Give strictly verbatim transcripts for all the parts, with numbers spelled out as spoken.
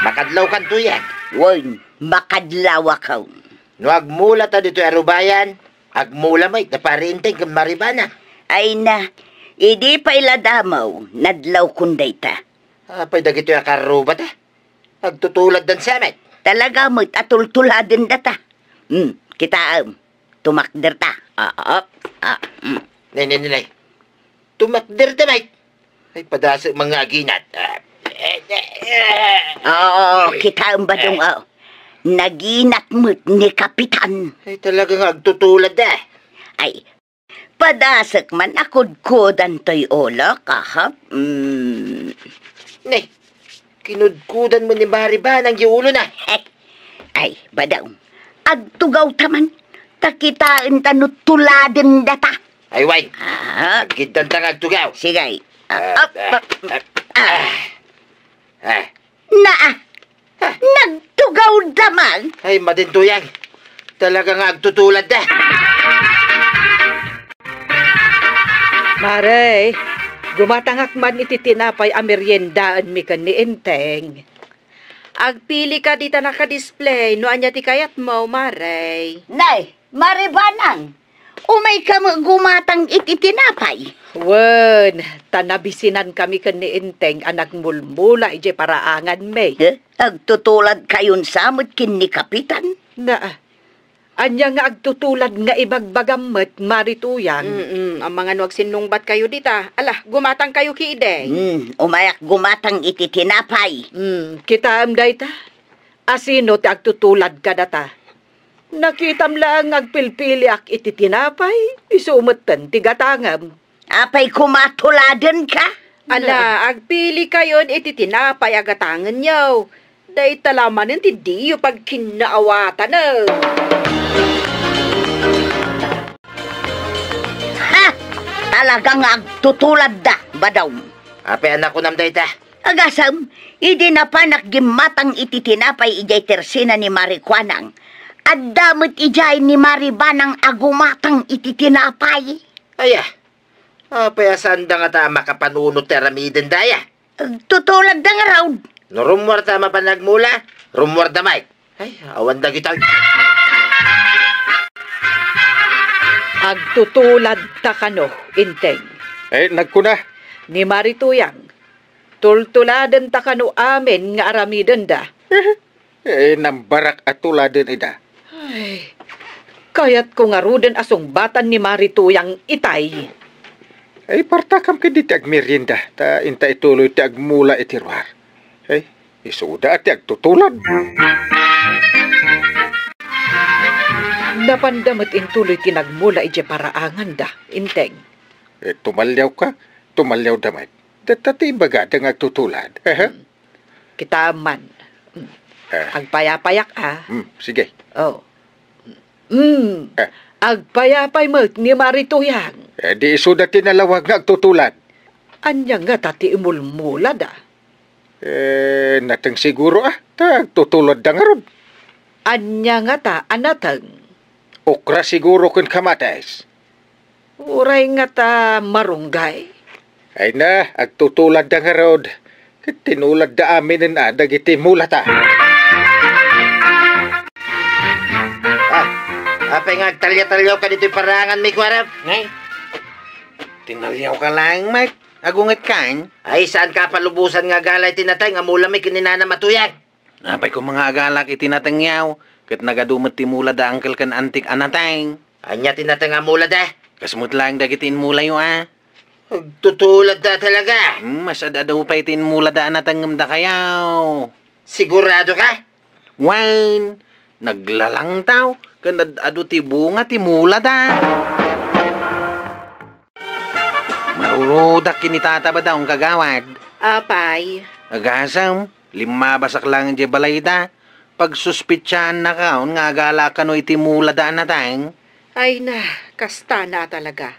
Makadlawkan, Tuyang. Wen, makadlawakon. No agmulata ditoy a rubayan, agmula met da Pari Enteng ken Mari Banang. Ay na, idi pay la damo, nadlawkon dayta. Apay dagitoy a karrubata? Agtutuladdan sa met. Talaga met a tultuladendata. Hmm, kitaem. Tumakderta. Ah, ah, ah, hmm. Nay, nay, nay, nay. Tumakderta met. Ay, padasek man nga aginat. Ah, eh, eh, eh. Oo, kitaem, Badong, Eh. oh. Naginat met ni Kapitan. Ay, talaga nga agtutulad, eh. Ay, padasek man a kudkudan toy ulok, aha. Mm. Ne, kinudkudan met ni Mari Banang ti ulona. Ay, Badong, agtugawta man, ta kitaenta no tuladendata. Ay, wen. Ah. Aggiddanta nga agtugaw. Sige. Ah, Ah, ah, ah, ah, ah. ah. Ah. Naa, nagtugawda man. Ay, madin, Tuyang. Talaga nga agtutuladda. Mare, gumatangak man iti tinapay a meriendaenmi ken ni Enteng. Agpilika dita naka-display no ania ti kayatmo, Mare. Nay, Mari Banang, umayka met gumatang iti tinapay. Wen, ta nabisinankami ken ni Enteng a nagmulmula idiay paraanganmi. Eh, agtutuladkayon sa met ken ni Kapitan? Na, ania nga agtutulad nga ibagbagam met, Mari Tuyang? Mm-mm, amangan no agsinnungbatkayo dita. Ala, gumatangkayo ketdi. Hmm, umayak gumatang iti tinapay. Hmm, kitaem dayta? Asino ti agtutulad kadata? Nakitam laeng nga agpilpiliak iti tinapay, isu metten ti gatangem. Apay koma tuladenka? Ala, agpilikayon iti tinapay a gatangenyo. Dayta la manen ti diyo pagkinnaawatanen. Ha! Talaga nga agtutuladda, Badong. Apay a nakunam dayta? Agasem, idi napanak gimmatang iti tinapay idiay tersina ni Mari Kuanang, adda met idiay ni Mari Banang a gumatang iti tinapay. Aya, apay a saanda ngata a makapanunot ti aramidenda aya? Agtutuladda ngarud. No rummuarta a mapan nagmula, rummuarda met. Ay, awan dagitoy. Agtutuladta kano, Enteng? Eh, nagkuna. Ni Mari Tuyang, tultuladenta kano amin nga aramidenda. Eh, nambarak a tuladen ida. Ay, kayatko ngaruden a sungbatan ni Mari Tuyang itay. Ay, partakam ken diti agmerienda, ta inta ituloy ti agmula iti ruar. Ay, isuda ti agtutulad. Napanda met intuloy ti nagmula idiay paraanganda, Enteng. Eh, tumalliawka, tumalliawda met. Dayta ti ibagada nga agtutulad. Aha. Hmm. Kitaem man. Hmm. Ah. Agpayapayak, ah. Hmm, sige. Oh. Hmm. Ah. Agpayapay met ni Mari Tuyang. Eh, di isuda ti nalawag nga agtutulad. Ania ngata ti imulmulada? Eh, nateng siguro, ah. Ta agtutuladda ngarud. Ania ngata a nateng? Okra siguro ken kamatis. Uray ngata marunggay. Ay na, agtutuladda ngarud. Ket tinuladda aminen a dagiti mulata. Ah, apay nga agtalya-talyaw ka ditoy paraanganmi, kuarem? Nay, tinalyaw ka laeng, Mike. Agunget kan? Ay, saan ka palubosan nga agala iti nateng a mulami ken ni Nanam a Tuyang? Apay koma nga agalak iti natengyo, ket nagadu met ti mula da Uncle ken Antik a nateng. Ania ti nateng a mula da? Kas met laeng dagiti inmulayo a. Agtutulad da talaga. Hmm, mas ad-adu pay ti inmula da a natengngem dakayo. Sigurado ka? Wen, naglalangtaw, ken ad-adu ti bunga ti mula da. Marurudak ken ni Tata Badong, kagawad. Apay? Agasem, limmabasak laeng idiay balayda. Pagsuspetsaannakon nga agala kano iti mula da a nateng. Ay na, kastana a talaga.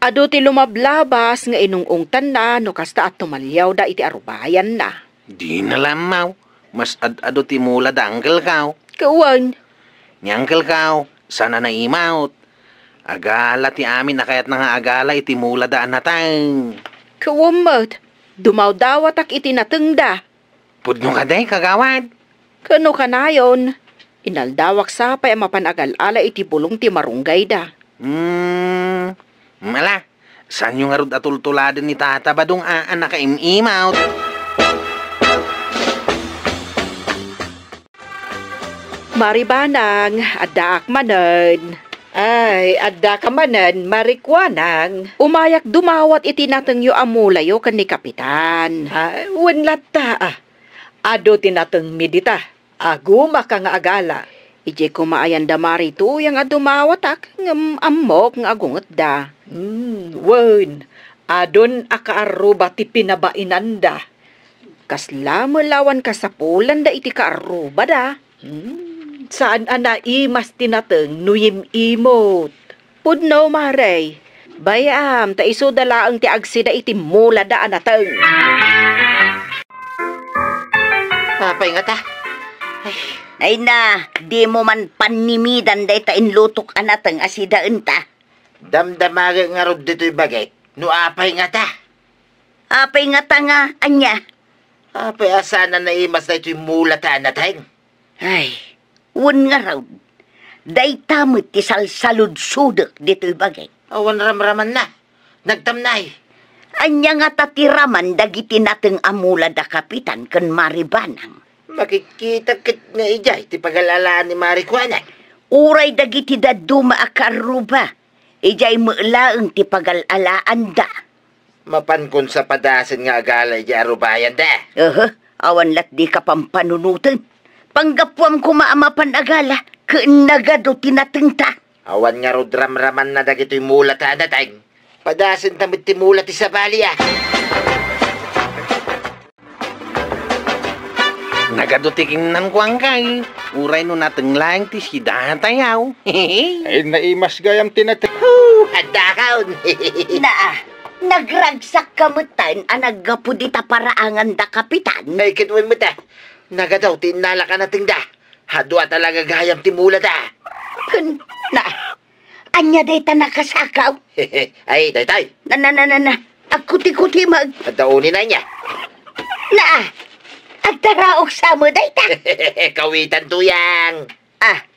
Adu ti lumablabas nga inung-ungtanna no kasta a tumalliawda iti arubayanna. Dina la ammo, mas ad-adu ti mula da Uncle ko. Kawan. Ni Uncle ko, saan a naimawt. Agala ti amin a kayatna nga agala iti mula da a nateng. Kawan met, dumawdawatak iti natengda. Pudno kadi, kagawad? Ket no kanayon, inaldawak sapay a mapan agal-ala iti bulong ti marunggayda. Hmm, ala, saanyo ngarud a tultuladen ni Tata Badong a, a nakaim-imaw? Maribanang, addaak manen. Ay, addaka manen, Marikuanang. Umayak dumawat iti natengyo a mulayo ken ni Kapitan. Ah, wen latta, ah. Adu ti natengmi dita. Agumaka nga agala. Idiay koma ayan da Mari Tuyang a dumawatak, ngem ammok nga agungetda. Hmm, wen, adun a kaarruba ti pinabainanda. Kasla met la awan kasapulanda iti kaarrubada. Hmm, saan a naimas ti nateng no yim-imot. Pudno, Mare. Bay-am, ta isuda laeng ti agsida iti mulada a nateng. Apay ngata? Ay. Ay na, dimo man pannimidan dayta inlutok a nateng a sidaenta. Damdamagek ngarud ditoy bagik, no apay ngata? Apay ngata nga, ania? Apay a saan a naimas daytoy mulada a nateng? Ay, wen ngarud, dayta met ti salsaludsodek ditoy bagik. Awan ramramanna. Nagtamnay. Ania ngata ti raman dagiti nateng a mulada, Kapitan ken Maribanang? Makikita ket nga idiay ti pagal-alaan ni Marikuanang. Uray dagiti dadduma a kaarruba, idiay met laeng ti pagal-alaanda. Mapankon sa padasen nga agala idiay arrubayanda? Aha, awan lat dika pampanunoten. Panggapuam koma a mapan agala, ket nagadu ti natengta. Awan ngarud ramramanna dagitoy mulada a nateng. Padasenta met ti mula ti sabali, a. Nagadu ti kinnan ko, angkay. Uray no nateng laeng ti sidatayaw. Ay, naimas gayam ti nateng. Hoo, addakon. Naa, nagragsakka metten a naggapu dita paraanganda, Kapitan. Ay, ket wen met, a. Nagadu ti innalak a natengda. Adu a talaga gayam ti mulada. Ken, naa, ania dayta nakasakaw? Ay, daytoy. Na, na, na, na, na. Agkuti-kuti met. Adda unina ania? Naa, agtaraok sa met dayta. Kawitan, Tuyang. Ah,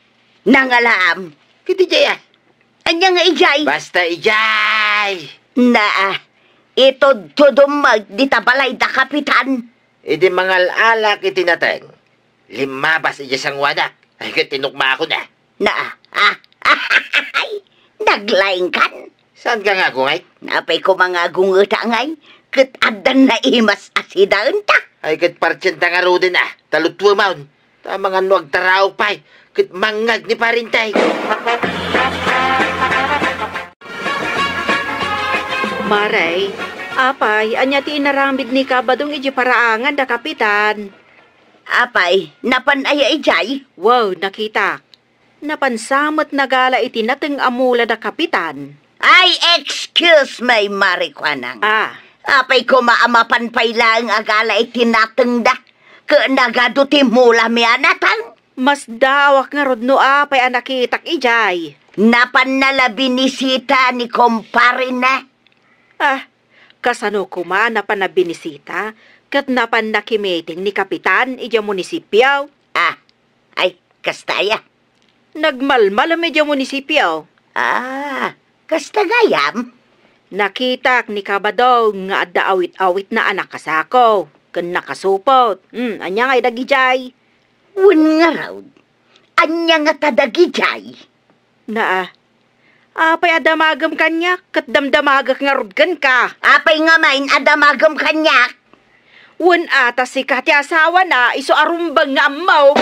nangalaam. Ket idiay, a. Ania nga idiay? Basta idiay. Naa, itudtudom met dita balayda, Kapitan. Idi mangal-alak iti nateng, limmabas idiay sanguanak. Ay, ket tinukmaakon, a. Na, ah, naglaingkan. Saanka nga agunget? Apay koma nga agungetak ngay, ket addan naimas a sidaenta. Ay, ket partienta ngaruden, a, ta lutwemon. Ta amangan no agtaraok pay, ket mangngeg ni parentay. Mare, apay, ania ti inaramid ni Kabadong idiay paraanganda, Kapitan? Apay, napan aya idiay? Wow, nakitak. Napan sa met nagala iti nateng a mulada, Kapitan. Ay, excuse me, Marikuanang. Ah. Apay koma a mapan pay laeng agala iti natengda, ket nagadu ti mulami a nateng? Masdaawak ngarud no apay a nakitak idiay. Napanna la binisita ni komparena. Ah, kasano koma napanna binisita ket napanna kimiting ni Kapitan idiay munisipio? Ah, ay, kasta aya. Nagmalmalem idiay munisipio. Ah, kasta gayam? Nakitak ni Kabadong nga adda awit-awitna a nakasako ken nakasupot. Hmm, ania ngay dagidiay? Wen ngarud, ania ngata dagidiay? Naa, apay a damagem kaniak ket damdamagek ngarud kenka? Apay ngamin a damagem kaniak? Wen a ta sika ti asawana, isu a rumbeng nga ammom.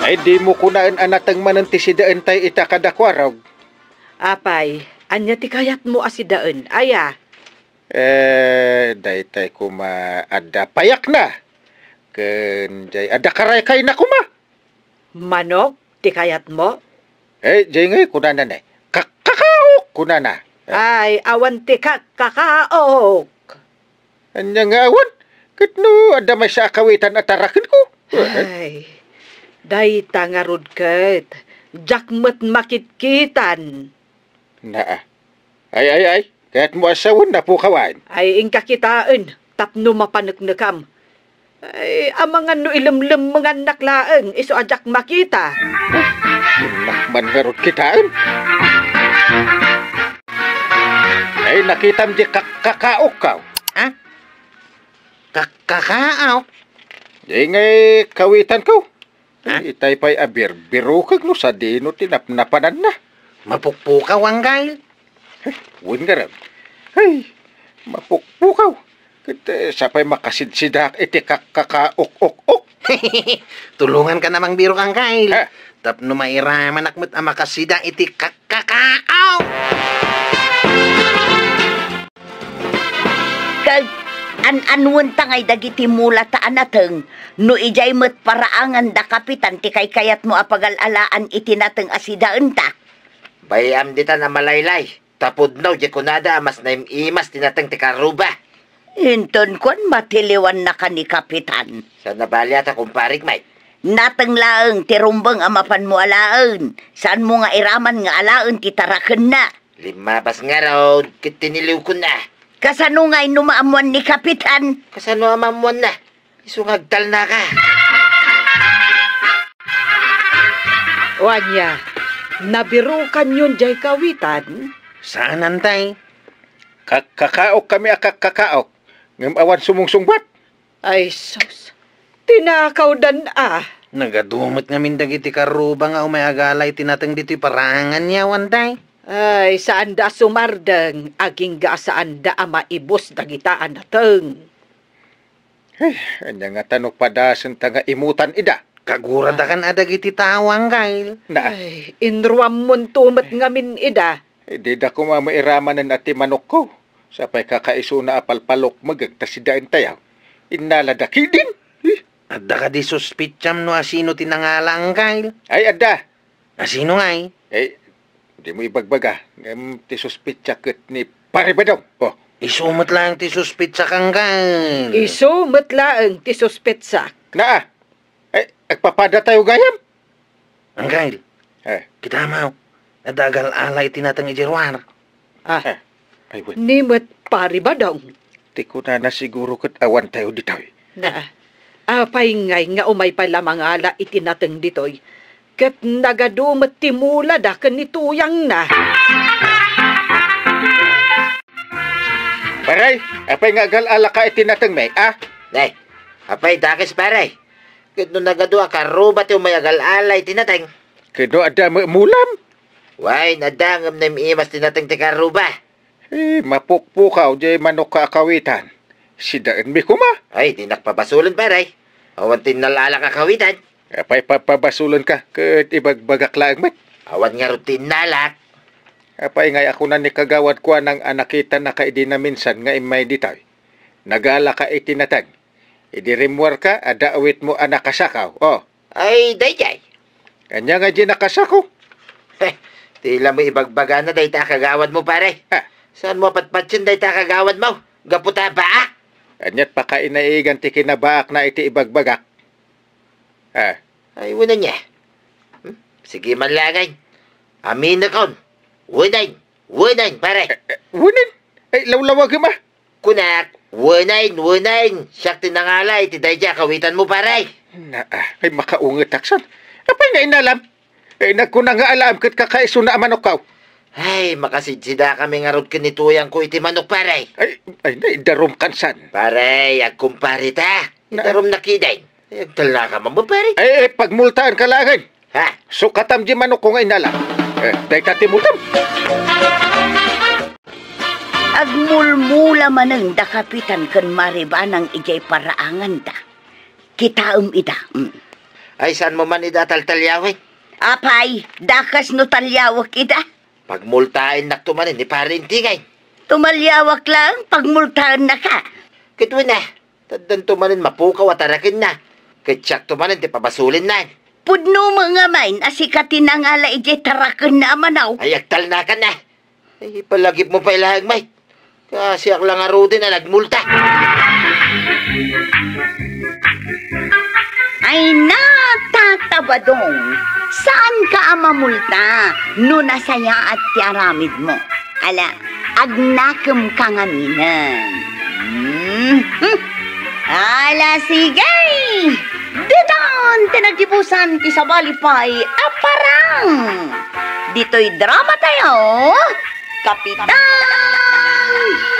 Ay, dimo kunaen a nateng manen ti sidaentay ita kadakuarog. Apay, ania ti kayatmo a sidaen, aya? Eh, daytay koma adda payakna. Ken jay adda karaykayna koma. Manok ti kayatmo? Eh, jay ngay kunana ne, "Kakkakaok," kunana. Eh. Ay, awan ti kakkakaok. Ania nga awan? Ket no adda maysa a kawitan a tarakenko? Eh. Ay, dayta ngarud ket, diak met makitkitan. Naa. Ay, ay, ay. Kayatmo a sawen, napukawan? Ay, inka kitaen, tapno mapaneknekam. Ay, amangan no ilemlemmengannak laeng, isu a diak makita. Innak man ngarud kitaen. Ay, nakitam di kak-, kakaokkaw. Ha? Kak-, kakaok? Di ngay kawitanko. Ha? Itay pay a birbirukek no sadino ti napnapananna. Mapukpukaw, Anggail. Eh, wen ngarud. Ay, mapukpukaw. Ket, eh, sapay makasidsidaak iti kak-, kakaok-ok-ok. Tulonganka a mangbirok, Anggail. Ha? Tapno mairamanak met a makasida iti kak-, kakaok. Ket an-anuenta ngay dagiti mulata a nateng no idiay met paraangan da Kapitan ti kaykayatmo a pagal-alaan iti nateng a sidaenta? Bay-am ditan a malaylay, ta pudno diay kunada a mas naim-imas ti nateng ti karruba. Inton kuan, matiliwannaka ni Kapitan. Saan a bali a ta, kumparik, Mike? Nateng laeng ti rumbeng a mapanmo alaen. Saanmo nga iraman nga alaen ti tarakenna. Limmabas ngarud ket tiniliwkon a. Kasano ngay no maammoan ni Kapitan? Kasano a maammoanna? Isu nga agtalnaka. O ania, nabirukanyon diay kawitan? Saanan tay. Kak-, kakaok kami a kak-, kakaok, ngem awan sumungsungbat. Ay sus, tinakawdan a. Nagadu met ngamin dagiti karruba nga umay agala iti nateng ditoy paraangan, awan tay. Ay, saanda a sumardeng, agingga a saanda a maibus dagita a nateng. Ay, ania ngata no padasenta nga imutan ida? Kaguradakan a dagiti tao, Anggail. Na. Ay, inruammonto met ngamin ida. Dida koma mairamanen a ti manokko. Sapay kakaisuna a palpalukmeg ta sidaentayo. Innalada ketdin. Eh? Adda kadi suspitsam no asino ti nangala, Anggail? Ay, adda. Asino ngay? Eh, dimo ibagbaga. Ngem ti suspitsa ket ni Pare Badong. Oh. Isu met laeng ti suspitsak, Anggail. Isu met laeng ti suspitsak. Naa. Eh, agpapadatayo gayam? Anggail. Eh. Kitamaw, adda agal-ala iti nateng idiay ruar. Ah, eh, ay, wen. Ni met Pare Badong. Ti kunana siguro ket awantayo ditoy. Na, apay ngay nga umay pay la mangala iti nateng ditoy? Ket nagadu met ti mulada ken ni tuyangna. Paray, apay nga agal-alaka iti natengmi, a? Nay, apay dakes, pare? Ket no nagadu a karruba ti umay agal-ala iti nateng? Ket no adda met mulam? Wen, adda ngem naim-imas ti nateng ti karruba. Eh, mapukpukaw diay manokka a kawitan. Sidaenmi koma. Ay, dinak pabasolen, pare. Awan ti innal-alak a kawitan. Apay papabasolenka, ket ibagbagak laeng met. Awan ngarud ti innalak. Apay ngay a kuna ni Kagawad Kuanang a nakitanaka idi naminsan nga immay ditoy? Nagalaka iti nateng. Idi rimmuarka, adda awitmo a nakasakaw. Oh. Ay, daydiay. Ania nga di nakasako? Heh, ti la mo ibagbagana dayta a kagawadmo, pare. Ha? Saanmo a patpatien dayta a kagawadmo? Gapu ta baak? Aniat pakainaigan ti kinabaakna iti ibagbagak? Ha? Ay, wen ania. Hmm? Sige man laeng. Aminekon. Wenen. Wenen, pare. Eh, eh, wenen? Ay, lawlawagem a. Kunak, wenen, wenen, siak ti nangala iti daydiay a kawitanmo, pare. Na, ah, ay, makaungetak san. Apay nga inalam? Eh, nagkuna nga alaem ket kakaisuna a manokkaw. Ay, makasidsidakami ngarud ken ni tuyangko iti manok, pare. Ay, ay, naidarumkan san. Pare, agkumpare ta. Na- Idarumnak iden. Ay, agtalnaka man, pare. Ay, ay, pagmultaenka laengen. Ha? Sukatam di manokko nga inalam. Eh, dayta ti multam. Agmulmula manen da Kapitan ken Maribanang idiay paraanganda. Kitaem ida. Mm. Ay, saanmo man ida a taltaliawen? Apay, dakes no taliawek ida? Pagmultaennakto manen ni Pare Intingay. Tumaliawak laeng, pagmultaennaka. Ket wen a, taddanto manen mapukaw a tarakenna. Ket siakto manen ti pabasolenna. Pudno met ngamin a sika ti nangala idiay tarakenna a manaw. Ay, agtalnakan a. Ay, ipalagipmo pay laeng, Mike. Kasiak la ngaruden a nagmulta. Ay na, Tata Badong, saanka a mamulta no nasayaat ti aramidmo. Ala, Agnakem ka ngaminen. Hmm? Ala, sige! Ditan ti nagdibusan ti sabali pay a parang. Ditoy drama tayo, Kapitan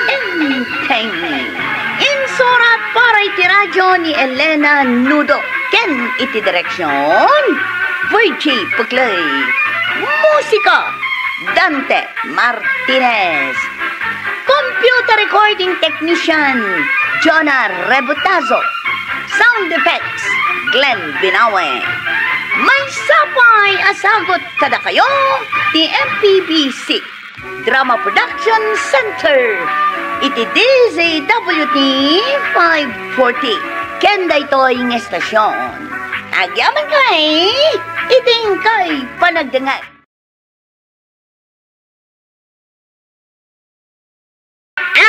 Enteng. Insurat para iti radyo ni Elena Nudo ken iti direksyon, Virgie Puclay. Musika, Dante Martinez. Computer recording technician, Jonah Rebutazo. Sound effects, Glenn Binawe. Maysa pay a sagut kadakayo ti M P B C Drama Production Center iti D Z W T five forty. Ken daytoy nga estasyon, agyamankay iti inkay panagdengngeg.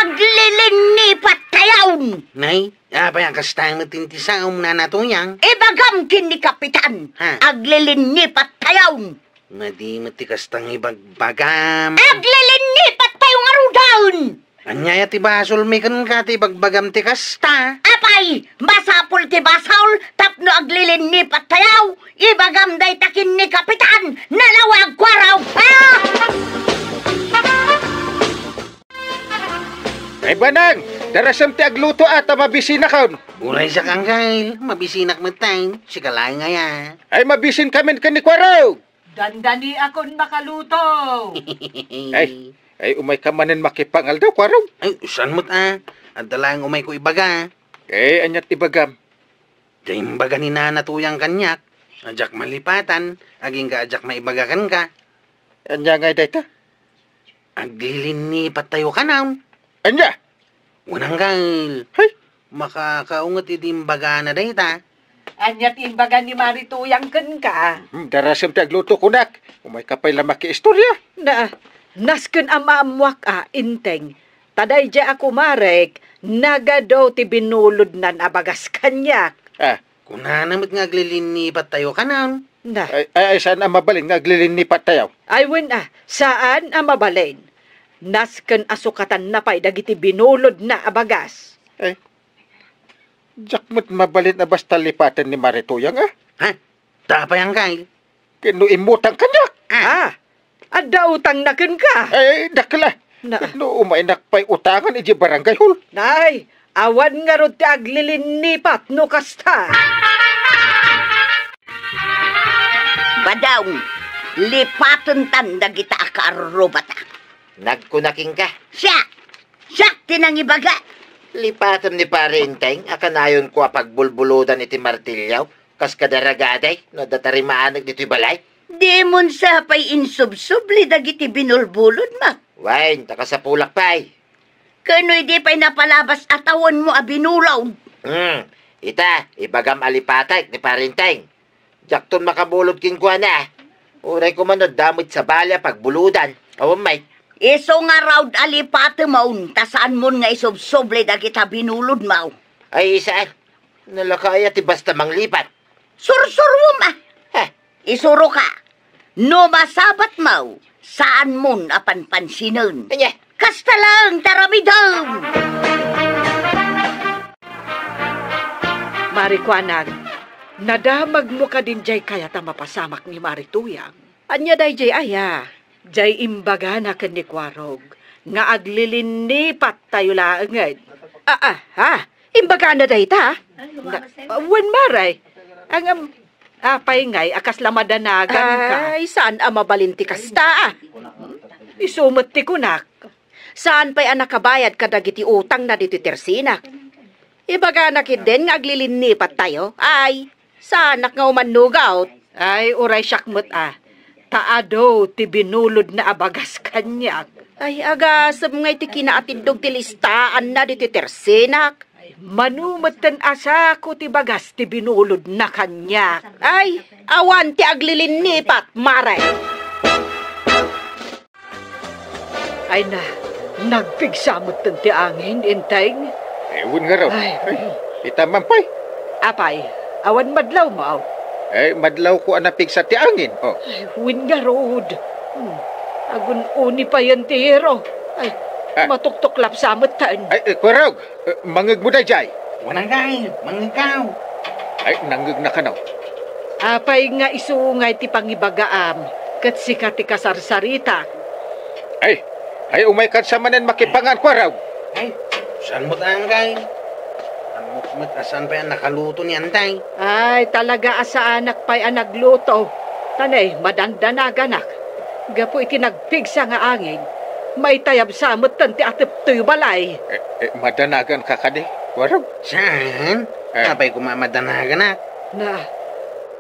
Aglilinnipat tayon! Nay, apay a kasta met ti saom, Nana Tuyang? Ibagam ken ni Kapitan, Ha? aglilinnipat tayon! Madi met ti kasta nga ibagbagam. Aglilinnipat tayo ngaruden! Ania aya ti basolmi kenka ti ibagbagam ti kasta? Apay, masapul ti basol tapno aglilinnipat tayo. Ibagam dayta ken ni Kapitan, nalawag, Kuarog! Ah! Ay, Banang, darasem ti agluto a ta mabisinakon. Uray siak, Angkel, mabisinak metten. Sika laeng aya. Ay, mabisinkamin ken ni Kuarog. Dandaniakon makaluto. Ay, ay, umayka manen makipangaldaw, Kuarog. Ay, saan met a? Adda laeng umayko ibaga. Eh, aniat ibagam? Diay imbaga ni Nana Tuyang kaniak, a diak malipatan, agingga a diak maibaga kenka. Ania ngay dayta? Aglilinnipat tayo kanon. Ania? Wen, Angkel. Hay! Makakaunget idi imbagana dayta. Ania ti imbaga ni Mari Tuyang kenka? Hmm, darasem ti agluto kunak. Umayka pay la makiistorya. Na, nasken a maammoak a, Enteng. Ta daydiay a kumarek, nagadu ti binulodnan a bagas kaniak. Ah. Kunana met nga aglilinnipat tayo kanon. Na. Ay, ay, ay, saan a mabalin nga aglilinnipat tayo? Ay, wen a, saan a mabalin. Nasken a sukatanna pay dagiti binulodna a bagas. Ay, diak met mabalin a basta lipaten ni Mari Tuyang, a? Ha? Ta apay, Angkel? Ken no immutang kaniak. Ah. Ah, adda utangna kenka? Ay, dakkel a. Na. Ket no umaynak pay utangan idiay barangay hall. Nay, awan ngarud ti aglilinnipat no kasta. Badong, lipatentan dagita a kaarrubata. Nagkuna kenka. Siak! Siak ti nangibaga! Lipatem ni Pare Enteng a kanayonko a pagbulbulodan iti martilyo, kas kada ragaday, no adda tarimaaneg ditoy balay. Dimon sa pay insubsubli dagiti binulbulodmo. Wen, ta kasapulak pay. Ken no idi pay napalabas a tawenmo a binulod? Hmm, ita, ibagam a lipatek ni Pare Enteng. Diakton makabulod kenkuana. Uray koma no adda met sabali a pagbulodan. Awan met. Isu ngarud a lipatemon ta saanmon nga isubsubli dagita binulodmo. Ay, saan? Nalaka aya ti basta manglipat? Sursurom a. Ha? Isuroka. No masabatmo, saanmon a panpansinen. Ania? Kasta laeng ti aramidem! Mari Kuanag, nadamagmo kadin diay kayat a mapasamak ni Mari Tuyang? Ania daydiay aya? Diay imbagana ken ni Kuarog nga aglilinnipat tayo laengen. Ah, ah, ha? Imbagana dayta? Na, wen, Mare. Ngem, apay ngay a kasla madanaganka? Ay, saan a mabalin ti kasta, a. Isu met ti kunak. Saan pay a nakabayad kadagiti utangna ditoy tersinak. Ibagana ketdin nga aglilinnipat tayo. Ay, saanak nga umannugaw. Ay, uray siak met, a. Ta adu ti binulodna a bagas kaniak. Ay, agasem ngay ti kinaatiddog ti listaanna ditoy tersinak. Mano metten a sako ti bagas ti binulodna kaniak. Ay, awan ti aglilinnipat, Mare. Ay na, nagpigsa metten ti angin, Enteng. Eh, wen ngarud. Ay. Ay, ita man pay. Apay, awan madlawmo? Eh, madlawko a napigsa ti angin, oh. Ay, wen ngarud. Hmm, agun-uni payen ti hero. Ay, Ah. Matuktuklapsa metten. Ay, eh, Kuarog, eh, mangngegmo daydiay. Wen, anggayo, mangngegko. Ay, nangngegna kano. Apay nga isu nga iti pangibagaam, ket sika ti kasarsaritak. Ay, ay, umaykansa manen makipangan, Kuarog. Ay, saan met, anggayo? Ammok met a saan pay a nakaluto ni Antay. Ay, talaga a saanak pay a nagluto. Tanay, madandanaganak. Gapu iti nagpigsa nga angin, maitayabsa metten ti atep toy balay. Eh, eh, madanaganka kadi, Kuarog? Saan? Eh. Apay koma madanaganak? Na,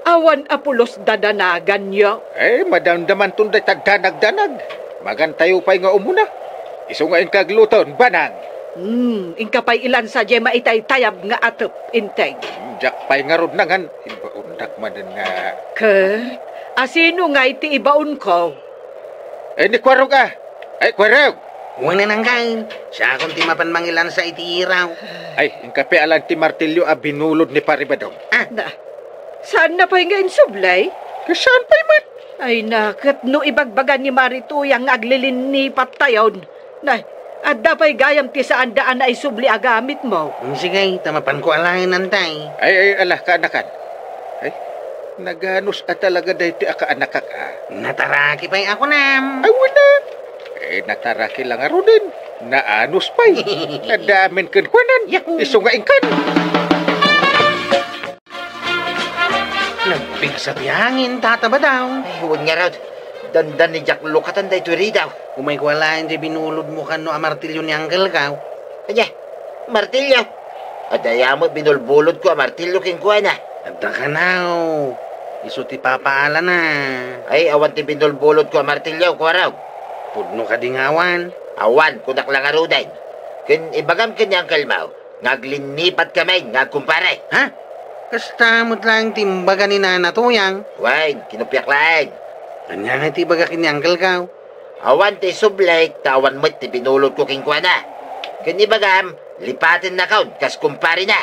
awan a pulos dadanaganyo. Eh, madamdamanton dayta danagdanag. Magantayo pay nga umuna. Isu nga inka agluton, Banang. Hmm, inka pay ilansa diay maitaytayab nga atep, Inteng. Hmm, diak pay ngarud nangan, ibaondak manen nga. Ket, asino ngay ti ibaonko? Eh, ni Kuarog a. Ay, Kuarog! Wen, anggayo. Siakon ti mapan mangilansa iti iraw. Ay, inka pay alan ti martilyo a binulod ni Pari Badong. Ah. Na, saanna pay nga insubli? Ket saan pay met? Ay na, ket no ibagbaga ni Mari Tuyang nga aglilinnipattayon, na, adda pay gayam ti saanda a naisubli a gamitmo. Hmm, sige, ta mapanko alaen, Antay. Ay, ay, ala, kaanakan. Ay, naganus a talaga daytoy a kaanakak a. Nataraki pay a kunam. Ay, wen a. Eh, nataraki la ngaruden. Naanus pay. Adda amin kenkuanan. Yahoo! Isu nga inkan. Nagpigsa ti angin, Tata Badong. Ay, wen ngarud. Dandani diak lukatan daytoy ridaw. Umayko alaen ti binulodmo kano a martilyo ni Uncle ko. Ania? Martilyo? Adda aya met binulbulodko a martilyo kenkuana. Adda kano. Isu ti papaalana. Ay, awan ti binulbulodko a martilyo, Kuarog. Pudno kadi nga awan? Awan, kunak la ngaruden. Ken ibagam ken ni Uncle mo, nga aglinnipat kami nga agkumpare. Ha? Kasta met laeng ti imbaga ni Nana Tuyang. Wen, kinuppiak laeng. Ania nga ti ibaga ken ni Uncle ko? Awan ti isublik, ta awan met ti binulodko kenkuana. Ken ibagam, lipatennakon kas kumparena.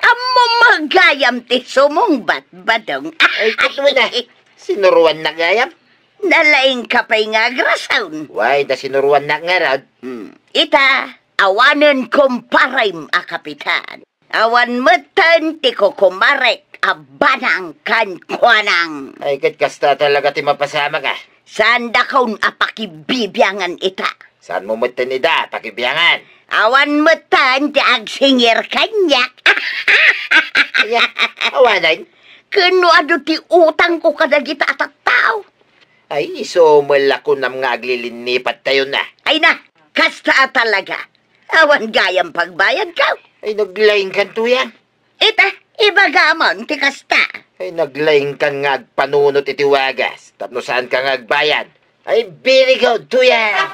Ammom gayam ti sumungbat, Badong. Ay, ket wen a. Sinuroannak gayam? Nalaingka pay nga agrason. Wen, ta sinuroannak ngarud. Hmm. Ita, awanen kumparem a kapitan. Awan metten ti kukumarek a Banang kenkuanang. Ay, ket kasta talaga ti mapasamak a. Saandakon a pakibibiangan ita. Saanmo metten ida pakibiangan? Awan metten ti agsingir kaniak. Aya, awanen? Ken no adu ti utangko kadagita a tattao. Ay, isu met la kunam nga aglilinnipattayon a. Ay na, kasta a talaga. Awan gayam pagbayadko. Ay, naglaingkan, Tuyang. Ita, ibagamon ti kasta. Ay, naglaingkan nga agpanunot iti wagas tapno saanka nga agbayad. Ay, very good, Tuyang.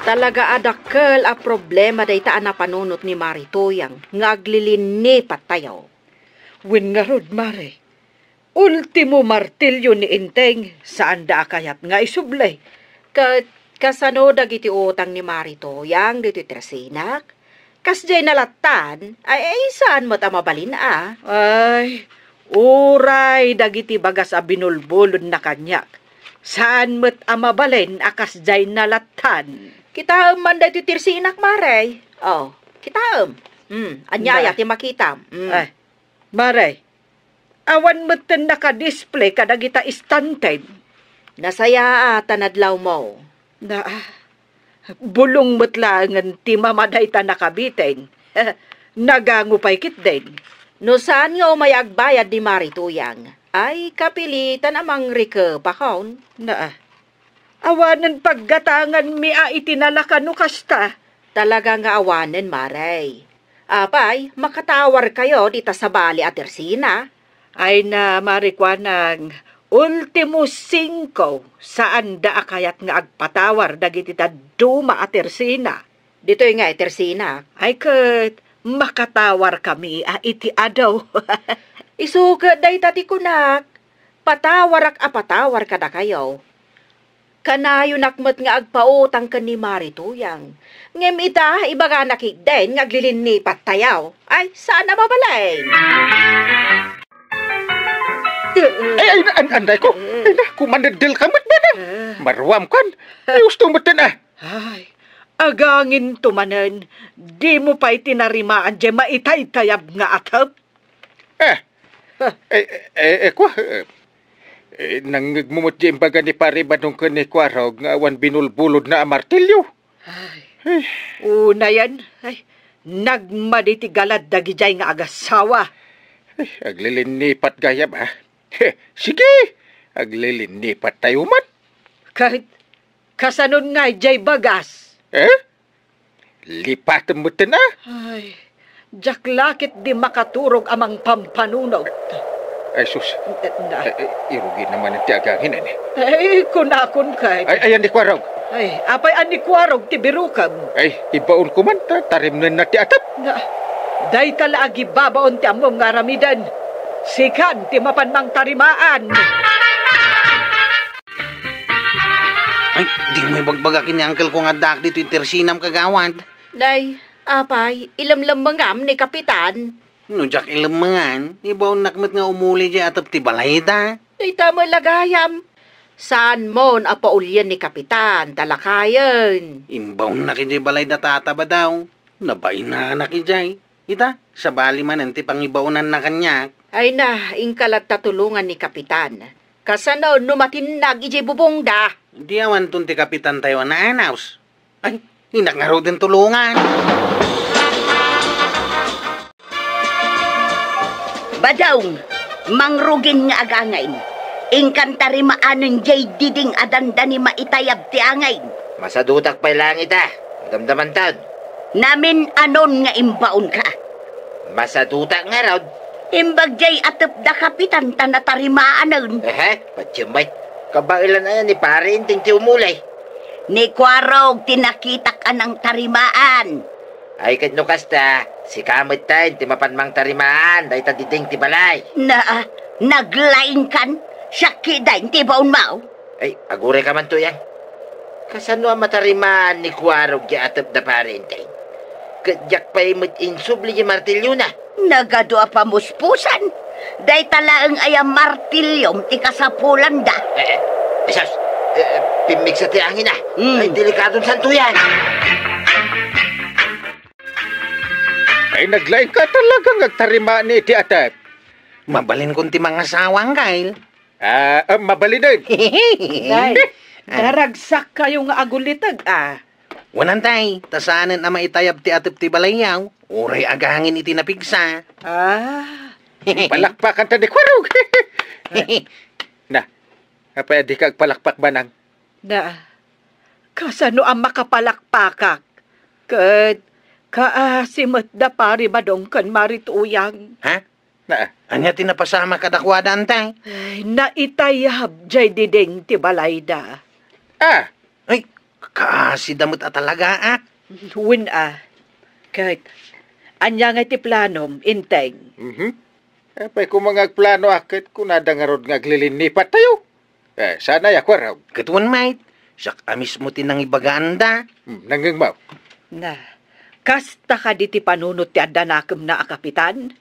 Talaga a dakkel a problema dayta a napanunot ni Mari Tuyang nga aglilinnipattayo. Wen ngarud, Mari, ultimo martilyo ni Inteng, saanda a kayat nga isubli. Ket kasano dagiti utang ni Mari Tuyang ditoy tersinak? Kasdiay nalattan, ay, ay, saan met a mabalin a. Ay, uray dagiti bagas a binulbulodna kaniak, saan met a mabalin a kasdiay nalattan. Kitaem man daytoy tersinak, Mare. Oh, kitaem. Hmm, ania aya ti makitam? Hmm. Ay, Mare, awan metten naka-display kadagita istantem. Nasayaat a nadlawmo. Na, bulong met laengen ti mama dayta nakabiten. Nagango pay ketdin. No saan nga umay agbayad ni Mari Tuyang, ay kapilitan a mangrikepakon. Na, awanen paggatanganmi a iti nalaka no kasta. Talaga nga awanen, Mare. Apay, makatawarkayo dita sabali a tersina? Ay na, Mare, kuanang, ultimo singko, saanda a kayat nga agpatawar dagiti dadduma a tersina. Ditoy nga itersina. Ay ket, makatawarkami a iti adu. Isu ket dayta ti kunak, patawarak a patawar kadakayo. Kanayonak met nga agpautang ken ni Mari Tuyang. Ngem ita, ibagana ketdin nga aglilinnipattayo. Ay, saan a mabalin. Ay, ay, an-, anday ko. Ay, na, kumaneddel ka met, Badang. Maruam kan. Ay, usto met ten, ah. Ay, aganginto manen. Dimo pay tinarimaan diay maitaytayab nga atep? Ah. Eh, eh, eh, kua, eh, eh, nangngegmo met diay imbaga ni Pare Badong ken ni Kuarog nga awan binulbulodna a martilyo. Ay. Ay. Unayen, ay, nagmadi ti galad dagidiay nga agasawa. Ay, aglilinnipat gayam, ha? He, sige, aglilinnipat tayo man. Ket, kasanon nga diay bagas? Eh? Lipatem metten, a? Ay, diak la ketdi makaturog a mangpampanunot. Ay, sus. Eh, na. Eh, eh, irugi na manen ti agangin, eh. Ay, kunakon kay. Ay, ayan ni Kuarog. Ay, apay a ni Kuarog ti birukem? Ay, ibaonko man ta, tarimnenna ti atep. Na, dayta la agibabaon ti ammom nga aramiden. Sikan ti mapan mangtarimaan. Ay, dimo ibagbaga ken ni uncle ko nga addaak ditoy tersinam, kagawad. Nay, apay, ilemlemmengam ni Kapitan? No diak ilemmengan, ibaonnak met nga umuli diay atep ti balayda. Dayta met la gayam. Saanmon a paulien ni Kapitan, ta lakayen. Imbaonnak idiay balayda, Tata Badong. Nabainanak idiay. Ita, sabali manen ti pangibaonanna kaniak. Ay na, inka latta tulongan ni Kapitan. Kasano no matinnag idiay bubongda? Di awanton ti Kapitantayo a naanaws. Ay, dinak ngaruden tulongan. Badong, mangrugin nga agangin. Inkan tarimaanen diay diding a dandani maitayab ti angin. Masadutak pay laeng ita. Damdamanton. Namin-anon nga imbaonka? Masadutak ngarud. Imbag diay atepda, Kapitan, ta natarimaanen. Ehe, patiem met. Kabaelan aya ni Pare Enteng ti umuli? Ni Kuarog ti nakitak a nangtarimaan. Ay, ket no kasta, sika metten ti mapan mangtarimaan dayta diding ti balay. Na, naglaingkan? Siak ketdin ti ibaonmo? Ay, agurayka man, Tuyang. Kasano a matarimaan ni Kuarog diay atepda, Pare Enteng? Ket diak pay met insubli diay martilyona. Nagadu a pamuspusan. Dayta laeng aya martilyom ti kasapulanda. Eh, eh, Jesus, eh, eh, pimmigsa ti angin, a. Hmm. Ay, delikadon santo yan. Ay, naglaingka talaga nga agtarimaan iti atep. Mabalinkon ti mangasawa, Kyle. Ah, ah, mabalinen. Nay, ah, daragsakkayo nga aguliteg, a. Wen, tay, ta saanen a maitayab ti atep ti balayyo, uray agangin iti napigsa. Ah. Palakpakanta ni Kuarog. Na, apay a dika agpalakpak, Badong? Na, kasano a makapalakpakak? Ket kaasi met da Pare Badong ken Mari Tuyang. Ha? Na, ania ti napasamak kadakuada, tay? Ay, naitayab diay diding ti balayda. Ah! Ay, kaasida met a talaga, a. Wen, a. Ket, ania ngay ti planom, Enteng? Mhm. Apay koma nga agplanoak ket kunada ngarud nga aglilinnipat tayo? Eh, saan aya, Kuarog? Ket wen met, siak a mismo ti nangibagaanda. Hmm, nangngegmo? Na, kasta kadi ti panunot ti addanakemna a kapitan?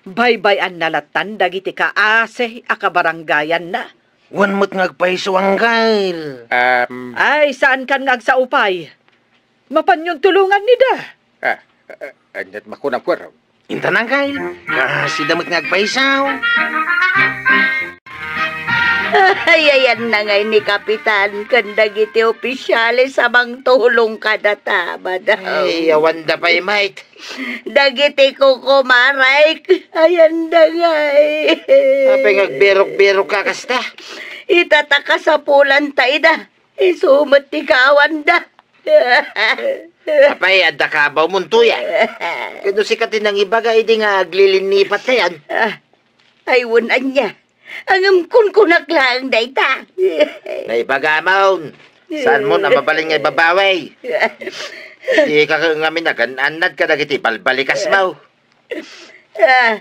Baybay-anna lattan dagiti kaasi a kabarangayanna. Wen met nga agpayso, Angkel. Am. Ay, saankan nga agsao pay. Mapanyon tulongan ida. Ah, ah, ah, aniat makunam, Kuarog? Intan, Angkel. Kaasida met nga agpayso. Ay, ayanna ngay ni Kapitan ken dagiti opisyales a mangtulong kadata, Badong. Ay, awanda pay met. Dagiti kukumarek, ayanda ngay. Apay nga agberok-berokka kasta? Ita ta kasapulanta ida. Isu met ti kaawanda. Apay, adda ka abawmon, Tuyang? Ket no sika ti nangibaga idi nga aglilinnipat tayon? Ah, ay, wen ania. Ngem kunkunak laeng dayta. Naibagamon. Saanmon a mabalin nga ibabawi? Dika ngamin agan-annad kadagiti balbalikasmo. Ah,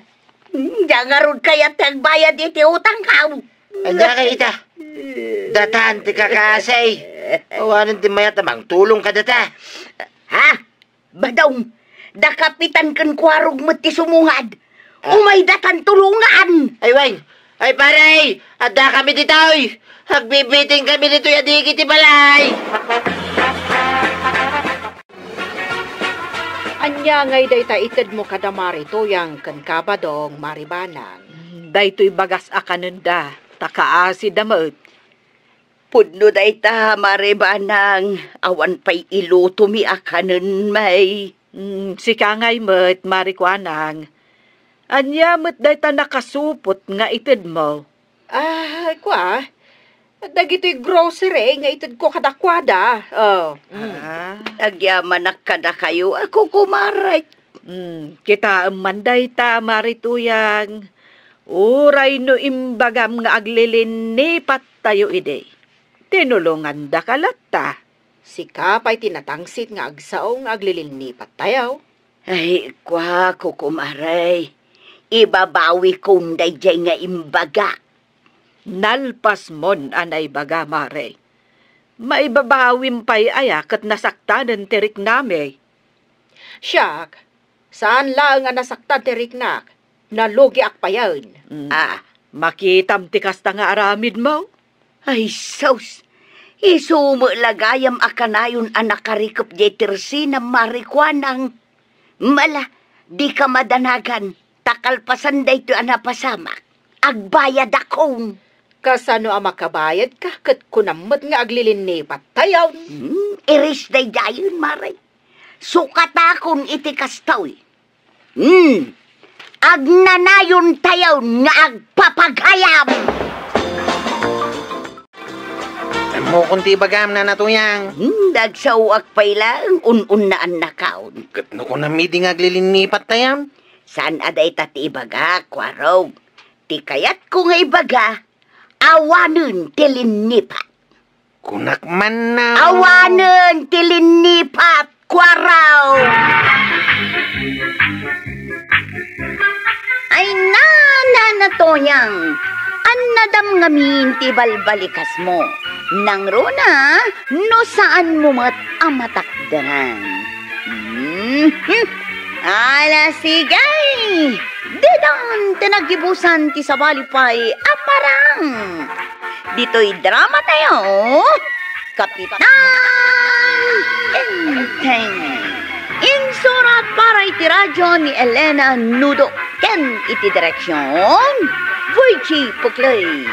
diak ngarud kayat ti agbayad iti utangko. Ania kayat ita? Datan ti kakaasi. Awanen ti mayat a mangtulong kadata. Ha? Badong, da Kapitan ken Kuarog met ti sumungad. Ah. Umayda tan tulongan. Ay, wen. Ay, pare! Addakami ditoy! Agbibitingkami ditoy a digi ti balay! Ania ngay dayta itedmo kada Mari Tuyang ken Kabadong, Mari Banang? Daytoy bagas a kanenda, ta kaasida met. Pudno dayta, Mari Banang, awan pay ilutomi a kanen, may. Mm, sika ngay met, Mari Kuanang. Ania met dayta nakasupot nga itedmo? Ah, kua, dagitoy grocery nga itedko kadakuada. Oh, mm. Ah. Agyamanak kadakayo a kukumarek. Mm, kitaem man dayta, Mari Tuyang. Uray no imbagam nga aglilinnipattayo idi, tinulongandaka latta. Sika pay ti natangsit nga agsao nga aglilinnipattayo. Ay, kua, kukumare, ibabawikon daydiay nga imbaga. Nalpasmon a naibaga, Mare. Maibabawim pay aya ket nasaktanen ti riknami? Siak, saan laeng a nasaktan ti riknak. Nalugiak payen. Mm. Ah. Makitam ti kasta nga aramidmo? Ay, sus! Isu met la gayam a kanayon a nakarikep diay tersenam, Mari Kuanang. Mala, dika madanagan, ta kalpasan daytoy a napasamak, agbayadakon. Kasano a makabayadka ket kunam met nga aglilinnipattayon? Hmm, iris daydiayen, Mare. Sukatakon iti kastoy. Hmm, agnanayontayon nga agpapagayam. Ammokon ti ibagam, Nana Tuyang. Hmm, nagsaoak pay laeng un-unnaannakon. Ket no kunam idi nga aglilinnipattayon? Saan a dayta ti ibagak, Kuarog. Ti kayatko nga ibaga, awanen ti linnipat. Kunak man na. Awanen ti linnipat, Kuarog! Ay, Nana Tuyang, annadam ngamin ti balbalikasmo. Nangruna, no saanmo met a matakderan. Mhm. Ala, sige! Didan ti naggibusan ti sabali pay a parang. Ditoy dramatayo, Kapitan Enteng. Insurat para iti radyo ni Elena Nudo ken iti direksyon, Virgie Puclay.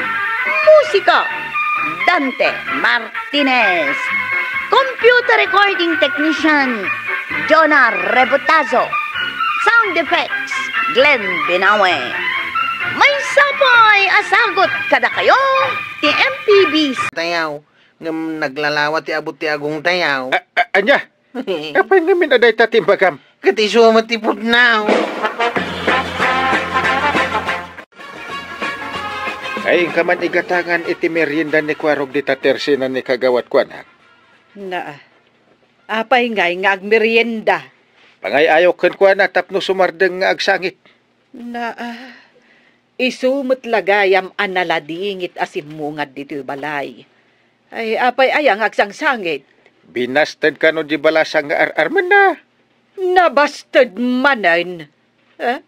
Musika, Dante Mar- Martinez. Computer recording technician, Jonah Rebotazo. Sound effects, Glenn Binawe. Maysa pay a sagut kadakayo ti M P B. Tayaw, ngem naglalawa ti abut ti agongtayaw. A-, a-, ania? Apay ngamin a dayta ti imbagam? Ket isu met ti pudno. Ay, inka man igatangan iti merienda ni Kuarog dita tersena ni Kagawad Kuana. Naa. Apay ngay nga agmerienda? Pangay-ayok kenkuana tapno sumardeng nga agsangit. Naa. Isu met la gayam a naladingit a simmungad ditoy balay. Ay, apay aya nga agsangsangit? Binasted kano di balasang nga ar-armenna? Nabasted manen? Eh?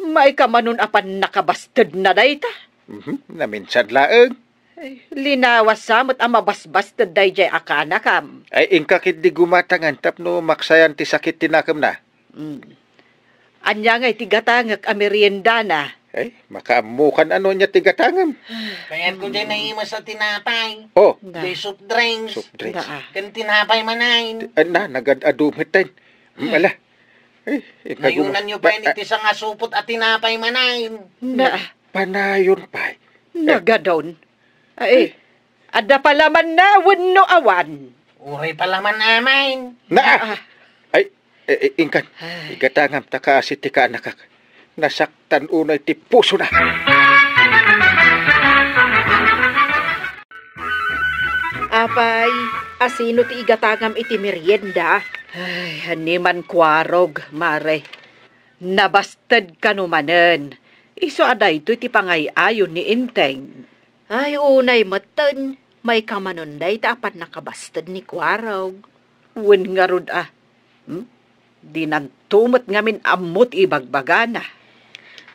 Maikamanon a pannakabastedna dayta? Mhm, naminsan laeng. Ay, linawas sa met a mabasbasted daydiay a kanakam. Ay, inka ketdi gumatangan tapno maksayan ti sakit ti nakemna. Mm. Ania ngay ti gatangek a meriendana? Ay, makaammokan a no ania ti gatangem. Kayatko diay naimas a tinapay. Oh. Na. Diay soft drinks. Soft drinks. Naa. Ken tinapay manen. Ti-, ah, na, nagad-adu metten. Mm, ala. Ay, ikaguma-, Nayunanyo pa, pay ah, iti sangasupot a tinapay manen. Na. Panayon pay. Nagadon. Ay, adda palamanna wenno awan? Uray palaman amin. Naa! Ah. Ay, eh, eh, inkan, Ay. Igatangam ta kaasi ti kaanakak. Nasaktan unay ti pusona. Apay, asino ti igatangam iti merienda? Ay, animan Kuarog, Mare. Nabasted kano manen. Isu a daytoy ti pangay-ayo ni Enteng. Ay, unay metten, maikamanon dayta a pannakabasted ni Kuarog. Wen ngarud a, hmm? Dinanto met ngamin ammo ti ibagbagana.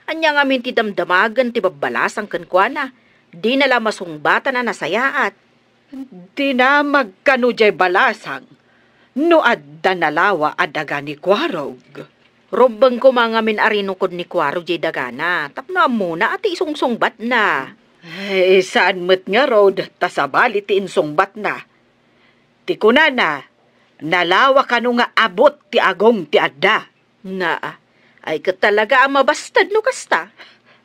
Ania ngamin ti damdamagen ti babbalasang kenkuana? Dina la masungbatan a nasayaat. Dinamag kano diay balasang no adda nalawa a daga ni Kuarog. Rumbeng koma ngamin a rinukod ni Kuarog diay dagana tapno ammona a ti isungsungbatna. Ay, saan met ngarud ta sabali ti insungbatna. Ti kunana, nalawa kano nga abut ti agong ti adda. Naa, ay ket talaga a mabasted no kasta.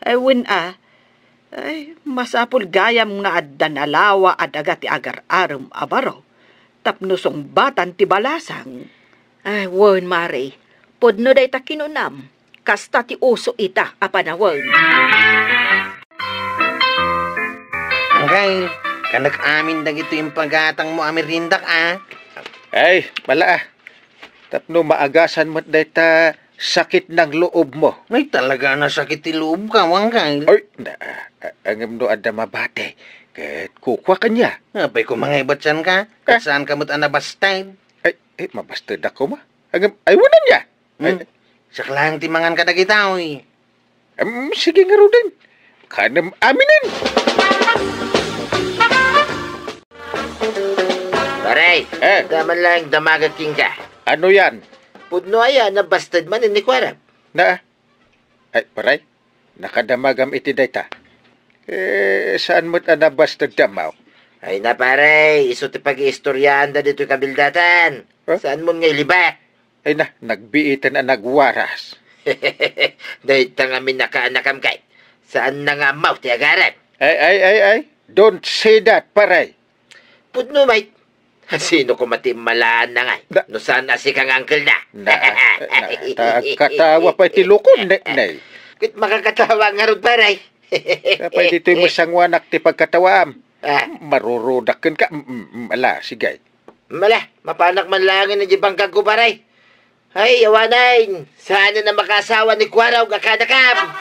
Ay, wen a. Ay, masapul gayam nga adda nalawa a daga ti agar-arem a baro tapno sungbatan ti balasang. Ay, wen, Mare, pudno dayta kinunam. Kasta ti uso ita a panawen. Angkay, kanak amin dagitoy impagatangmo a meriendak, a. Ay, mala, a. Tapno maagasan met dayta sakit ng loob mo. Ay, talaga a nasakit ti loobka, Angkay. Ay, na, a, a, ngem no adda mabati, ket kukua kaniak. Apay, koma nga ibatsan ka? Ket saan ka met a nabasted? Ay, eh, mabasted ako, ma. Ngem, ay, wala niya. Ay. Hmm. Siak laeng ti mangan kadagita, oy. Em, sige ngaruden. Kanem aminen. Pare, eh, adda man laeng damagek kenka. Ano yan? Pudno aya a nabasted manen ni Kuarog? Na? Ay, pare, nakadamagam iti dayta. Eh, saan met a nabasted ti ammo? Ay na, pare, isu ti pag-iistoryaanda ditoy kabildatan. Huh? Saan mo nga ilibak? Ay na, nagbiiten a nagwaras. Dayta ngamin a kaanakam kay, saanna nga ammo ti agarem. Ay, ay, ay, ay. Don't say that, pare. Pudno met. Sino koma ti immalaanna ngay? Da- No saan a sika nga angkelna? Na, na, ta-, agkatawa pay ti lukon, ne-, nay. Ket makakatawa ngarud, pare. Apay ditoy masanguanak ti pagkatawaam. Ah. Marurudak kenka. Mm, mm, mm, ala, sige. Mala, mapanak man laengen idiay bangkagko, pare. Ay, awanen, saan a makaasawa ni Kuarog a kaanakam.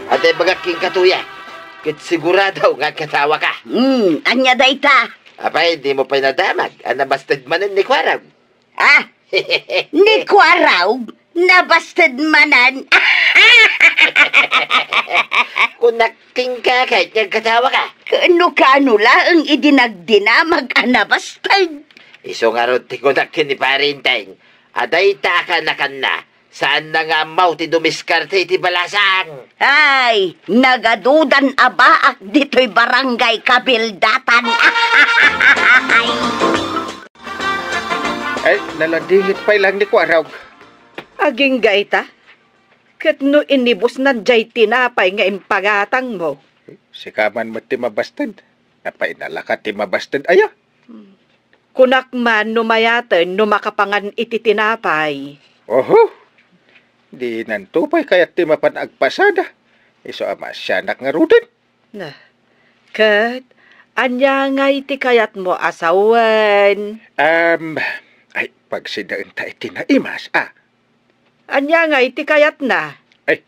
Adda ibagak kenka, Tuya, ket sigurado nga agkatawa ka. Hmm, ania dayta? Apay, dimo pay nadamag a nabasted manen ni Kuarog? Ah, ni Kuarog, nabasted manen. Kunak kenka ket nga agkatawa ka. Ket no kaano laeng idi nagdinamag a nabasted? Isu ngarud ti kunak ken ni Pare Enteng a dayta a kaanakanna, saanna nga ammo ti dumiskarte iti balasang. Ay, nagadudan a baak ditoy barangay kabildatan. Ay, naladingit pay laeng ni Kuarog. Agingga ita? Ket no inibusnan diay tinapay nga impagatangmo? Sika man met ti mabasted. Apay, nalaka ti mabasted aya? Hmm. Kunak man no mayaten no makapangan iti tinapay. Oho. Dinanto pay kayat ti mapan agpasada. Isu a maasianak ngaruden. Na, ket ania ngay ti kayatmo a sawen? Am, ay, pagsidaenta iti naimas, a. Ania ngay ti kayatna? Ay,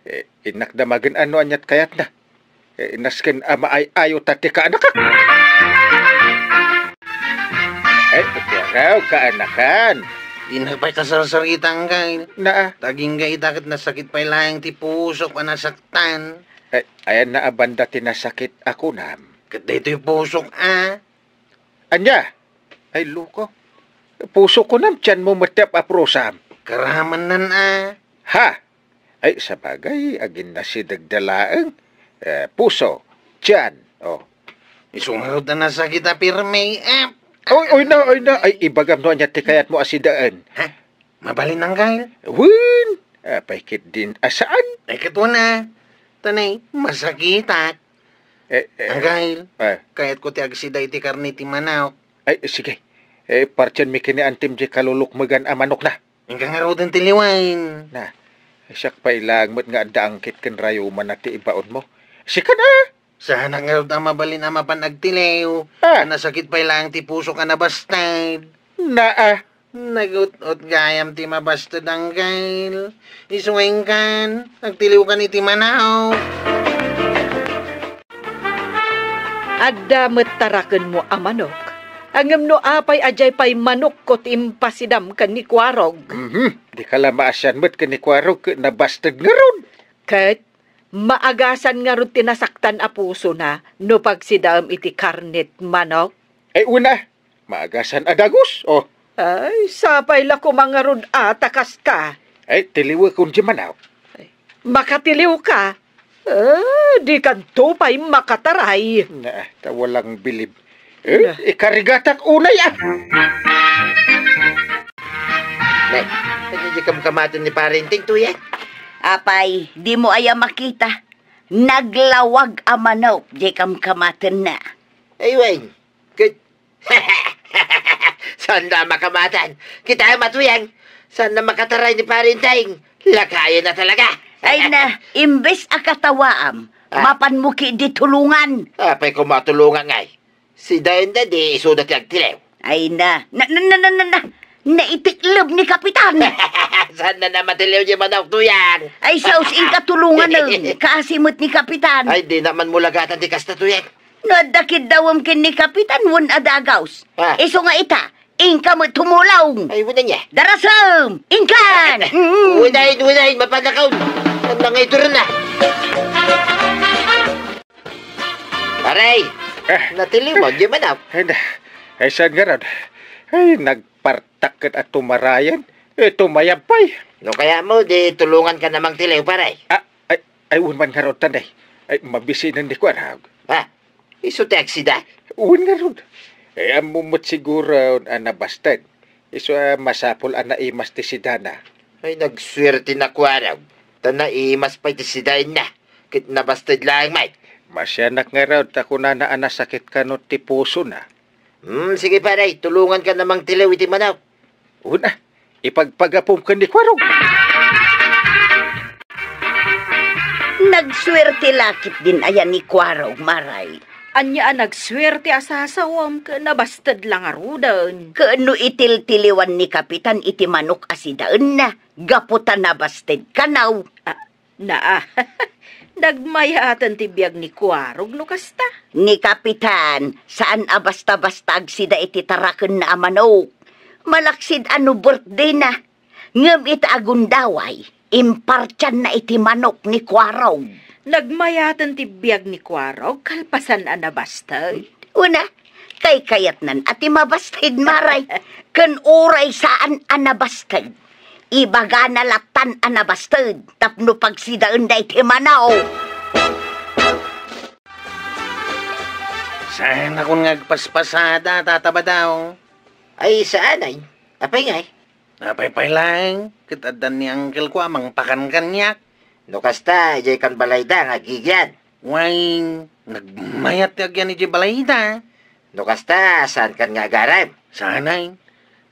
eh, innak damagen a no aniat kayatna. Eh, nasken a maay-ayo ta ti kaanakak. Ay, iti araw, kaanakan. Innak pay kasarsarita, Angkay. Naa. Agingga ita ket nasakit pay laeng ti pusok a nasaktan. Ay, ayanna a banda ti nasakit a kunam. Ket daytoy pusok, a. Ania? Ay, loko. Pusok kunam, tianmo met ti ap-aprosam. Karamanan, a. Ha? Ay, sabagay, aginnasidegda laeng. Eh, puso, tian, o. Isu ngarud a nasakit a pirmi, a. Oy, oy na, oy na. Ay, ibagam no ania ti kayatmo a sidaen. Ha? Mabalin, Angkay? Wen, apay ketdin a saan? Ay, ket wen a. Tanay, masakitak. Eh, eh, Angkay, eh. Kayatko ti agsida iti karne ti manok. Ay, sige. Eh, partienmi ken ni Antim diay kalulukmegan a manokna. Inka ngaruden ti liwen. Na, siak pay laeng met nga adda angkit ken rayumanna ti ibaonmo. Sika na! Saanak ngarud a mabalin a mapan agtiliw. Ah. Nasakit pay laeng ti pusok a nabasted. Naa. Nagut-ot gayam ti mabasted, Angkay. Isu nga inkan, agtiliwkan iti manok. Adda met tarakenmo a manok. Ngem no apay a diay pay manokko ti impasidam ken ni Kuarog? Mhm. Dika la maasian met ken ni Kuarog ket nabasted ngarud. Ket maagasan ngarud ti nasaktan a pusona no pagsidaem iti karnet manok? Ay, una, maagasan a dagus, oh. Ay, sapay la koma ngarud a ta kasta. Ay, tiliwekon diay manok. Ay, makatiliwka? Eh, dikanto pay makataray. Na, ta walang bilib. Eh, Na. Ikarigatak unay, ah. Nay, ania diay kamkamaten ni Pare Enteng, Tuyang? Apay, dimo aya makita? Naglawag a manok diay kamkamatenna. Ay, wen. Ket Saan na makamatan? Kita, Tuyang. Saan na makataray ni Pare Enteng? Lakayen na talaga. Ay na, imbes a katawaam, Ah. mapanmo ketdi tulongan. Apay ko matulongan ngay? Sidaenda di isuda ti agtiliw. Ay na, na, na, na, na, na, na, naitikleb ni Kapitan. Saan na namatiliw diay manok, Tuyang? Ay, sus, inka tulonganen. Kaasi met ni Kapitan. Ay, di na man mulagatan ti kasta, Tuyang. No adda kiddawem ken ni Kapitan, wen a dagus. Ah. Isu nga ita, inka met tumulong. Ay, wen ania. Darasem, inkan. Mm. Unayen, unayen, mapanakaw. Ang mga ituron na. Aray, Ah. natiliwan, di man ako. Ay, na. Ay, saan nga ron? Ay, nagpartak ket at tumarayan. Eh, tumayab pay. No kaya mo, di tulungan ka namang tiliw, pare. Ah, ay, ay, wen man nga ron, tanay. Ay, mabisinan ni Kuarog. Ha? Isu ti agsida? Wen ngarud. Eh, ammo met siguro a nabasted. Isu a masapul a naimas ti sidana. Ay, nagsuerte ni Kuarog. Ta naimas pay ti sidaenna. Ket nabasted laeng met. Masianak ngarud ta kunana a nasakit kano ti pusona. Hmm, sige pare, tulungan ka namang tiliw iti manok. Una, ipagpagapom ken ni Kuarog. Nagsuerte la ketdin aya ni Kuarog, Maray. Ania a nagsuerte a sasawem ken nabasted la ngaruden? Ken no itiltiliwan ni Kapitan iti manok a sidaenna, gapu ta nabasted kano. Ah, Naa, nagmayaten ti biag ni Kuarog no kasta. Ni Kapitan, saan a basta-basta agsida iti tarakenna a manok. Malaksid a no birthday-na, ngem ita a gundaway, impartianna iti manok ni Kuarog. Nagmayaten ti biag ni Kuarog kalpasan a nabasted. Una, kaykayatnan a ti mabasted, Maray. Ken uray saan a nabasted, ibagana lattan a nabasted tapno pagsidaenda iti manok. Saanakon nga agpaspasada, Tata Badaw. Ay, saanay. Apay ngay? Apay pay laeng, ket addan ni angkelko a mangpakan kaniak. No kasta, idiay kan balayda nga agigian. Way, nagmayat ti agian idiay balayda. No kasta, saan kan nga agarem? Saanay.